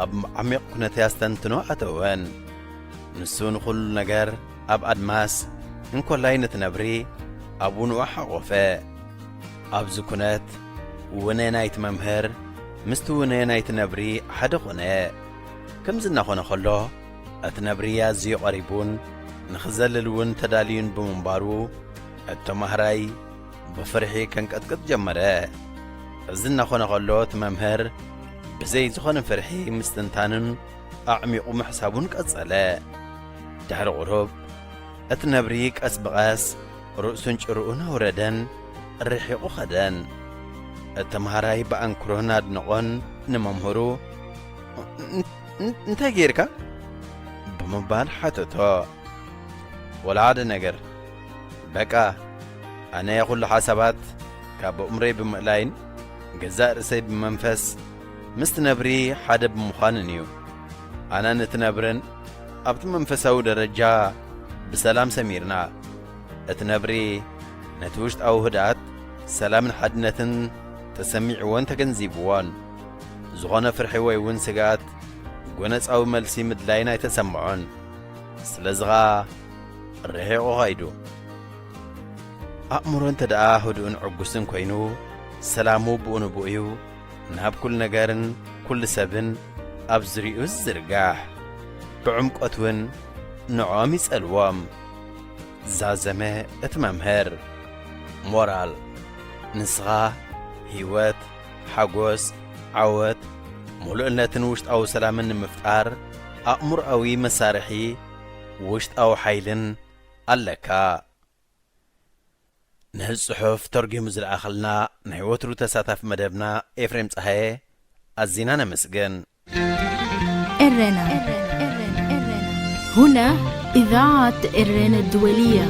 ኣብ ዓሚቕ ኩነተ ኣስተንትኖ ኣተወን። ንሱ ንኹሉ ነገር ኣብ ኣድማስ እንኮላይ ነቲ ነብሪ ኣብ ውንኡ ሓቖፈ። ኣብዚ ኩነት ውነ ናይቲ መምህር ምስቲ ውነ ናይቲ ነብሪ ሓደ ኾነ። ከምዚ እናኾነ ኸሎ እቲ ነብሪ ኣዝዩ ቐሪቡን ንኽዘልል እውን ተዳልዩን ብምንባሩ እቲ ተማሃራይ ብፍርሒ ከንቀጥቅጥ ጀመረ። እዚ እናኾነ ኸሎ እቲ መምህር ብዘይ ዝኾነ ፍርሒ ምስትንታንን ኣዕሚቑ ምሕሳቡን ቀጸለ። ድሕሪ ቁሩብ እቲ ነብሪ ቀስ ብቐስ ርእሱን ጭርኡን ኣውረደን ርሒቑ ኸደን። እቲ ተምሃራይ ብኣንክሮን ኣድንቖን ንመምህሩ፣ "እን-፣ እን-፣ እንታይ ጌርካ?" ብምባል ሓተቶ። "ወላ ሓደ ነገር። በቃ፣ ኣነ ኩሉ ሓሳባት ካብ ኣእምሮይ ብምእላይን ገዛእ ርእሰይ ብመንፈስ ምስቲ ነብሪ ሓደ ብምዃንን እዩ። ኣነን እቲ ነብርን ኣብቲ መንፈሳዊ ደረጃ ብሰላም ሰሚርና። እቲ ነብሪ ነቲ ውሽጣዊ ህድኣት፣ ሰላምን ሓድነትን ተሰሚዕዎን ተገንዚብዎን። ዝኾነ ፍርሒ ወይ እውን ስግኣት ጎነጻዊ መልሲ ምድላይን ኣይተሰምዖን። ስለዚ ኸኣ ርሒቑ ኸይዱ። ኣእምሮ እንተ ደኣ ህዱእን ዕጉስን ኮይኑ፣ ሰላሙ ብኡ ንብኡ እዩ ናብ ኩሉ ነገርን ኩሉ ሰብን ኣብ ዙርያኡ ዝዝርጋሕ። ብዕምቆት እውን ንዕኦም ይጸልዎም።" ዛዘመ እቲ መምህር። ሞራል፣ ንስኻ ህይወት፣ ሓጎስ፣ ዓወት፣ ምሉእነትን ውሽጣዊ ሰላምን ንምፍጣር ኣእምሮኣዊ መሳርሒ ውሽጣዊ ሓይልን ኣለካ። ነዚ ጽሑፍ ተርጒሙ ዝለኣኸልና ናይ ወትሩ ተሳታፊ መደብና ኤፍሬም ጸሃየ ኣዚና ነመስግን። ኤረና። هنا إذاعة إرينا الدولية.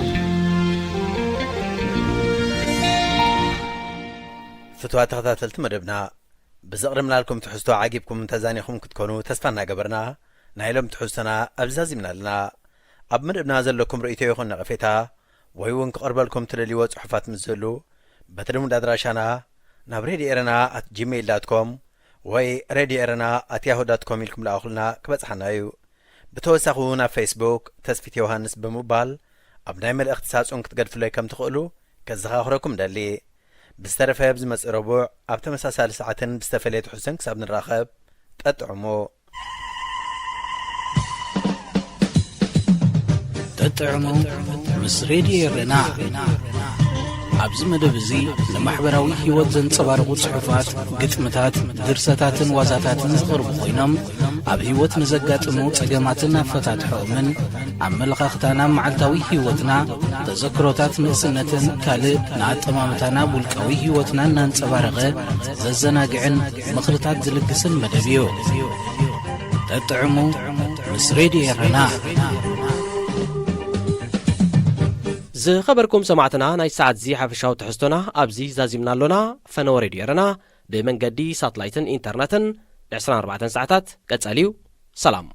ፍትዋት ተኸታተልቲ መደብና፣ ብዘቕረብናልኩም ትሕዝቶ ዓጊብኩም ተዛኒኹም ክትኮኑ ተስፋ እናገበርና፣ ናይ ሎም ትሕዝቶና ኣብዚ ዛዚምና ኣለና። ኣብ መደብና ዘለኩም ርእይቶ ይኹን ነቐፌታ፣ ወይ እውን ክቐርበልኩም ትደልይዎ ጽሑፋት ምስ ዝህሉ፣ በቲ ልሙድ ኣድራሻና ናብ ሬድዮ ኤረና ኣት ጂሜይል ዳት ኮም ወይ ሬድዮ ኤረና ኣት ያሁ ዳት ኮም ኢልኩም ለኣኹልና፣ ክበጽሓና እዩ። ብተወሳኺ እውን ኣብ ፌስቡክ ተስፊት ዮሃንስ ብምባል ኣብ ናይ መልእኽቲ ሳጹን ክትገድፍለይ ከም ትኽእሉ ከዘኻኽረኩም ደሊ። ብዝተረፈ ኣብ ዝመጽእ ረቡዕ ኣብ ተመሳሳሊ ሰዓትን ብዝተፈለየ ትሕዝቶን ክሳብ ንራኸብ፣ ጠጥዕሙ። ጠጥዕሙ ምስ ሬድዮ ኤረና። ኣብዚ መደብ እዚ ንማሕበራዊ ህይወት ዘንጸባርቑ ጽሑፋት፣ ግጥምታት፣ ድርሰታትን ዋዛታትን ዝቐርቡ ኮይኖም፣ ኣብ ህይወት ንዘጋጥሙ ጸገማትን ኣፈታትሖኦምን፣ ኣመለኻኽታና ኣብ መዓልታዊ ህይወትና፣ ተዘክሮታት ንእስነትን ካልእ ንኣጠማምታና ኣብ ውልቃዊ ህይወትና እናንጸባረቐ ዘዘናግዕን ምኽርታት ዝልግስን መደብ እዩ። ጠጥዕሙ ምስ ሬድዮ ኤረና። ዝኸበርኩም ሰማዕትና፣ ናይ ሰዓት እዚ ሓፈሻዊ ትሕዝቶና ኣብዚ ዛዚምና ኣሎና። ፈነወ ሬድዮ ኤረና ብመንገዲ ሳትላይትን ኢንተርነትን ን24 ሰዓታት ቀጻሊ እዩ። ሰላም።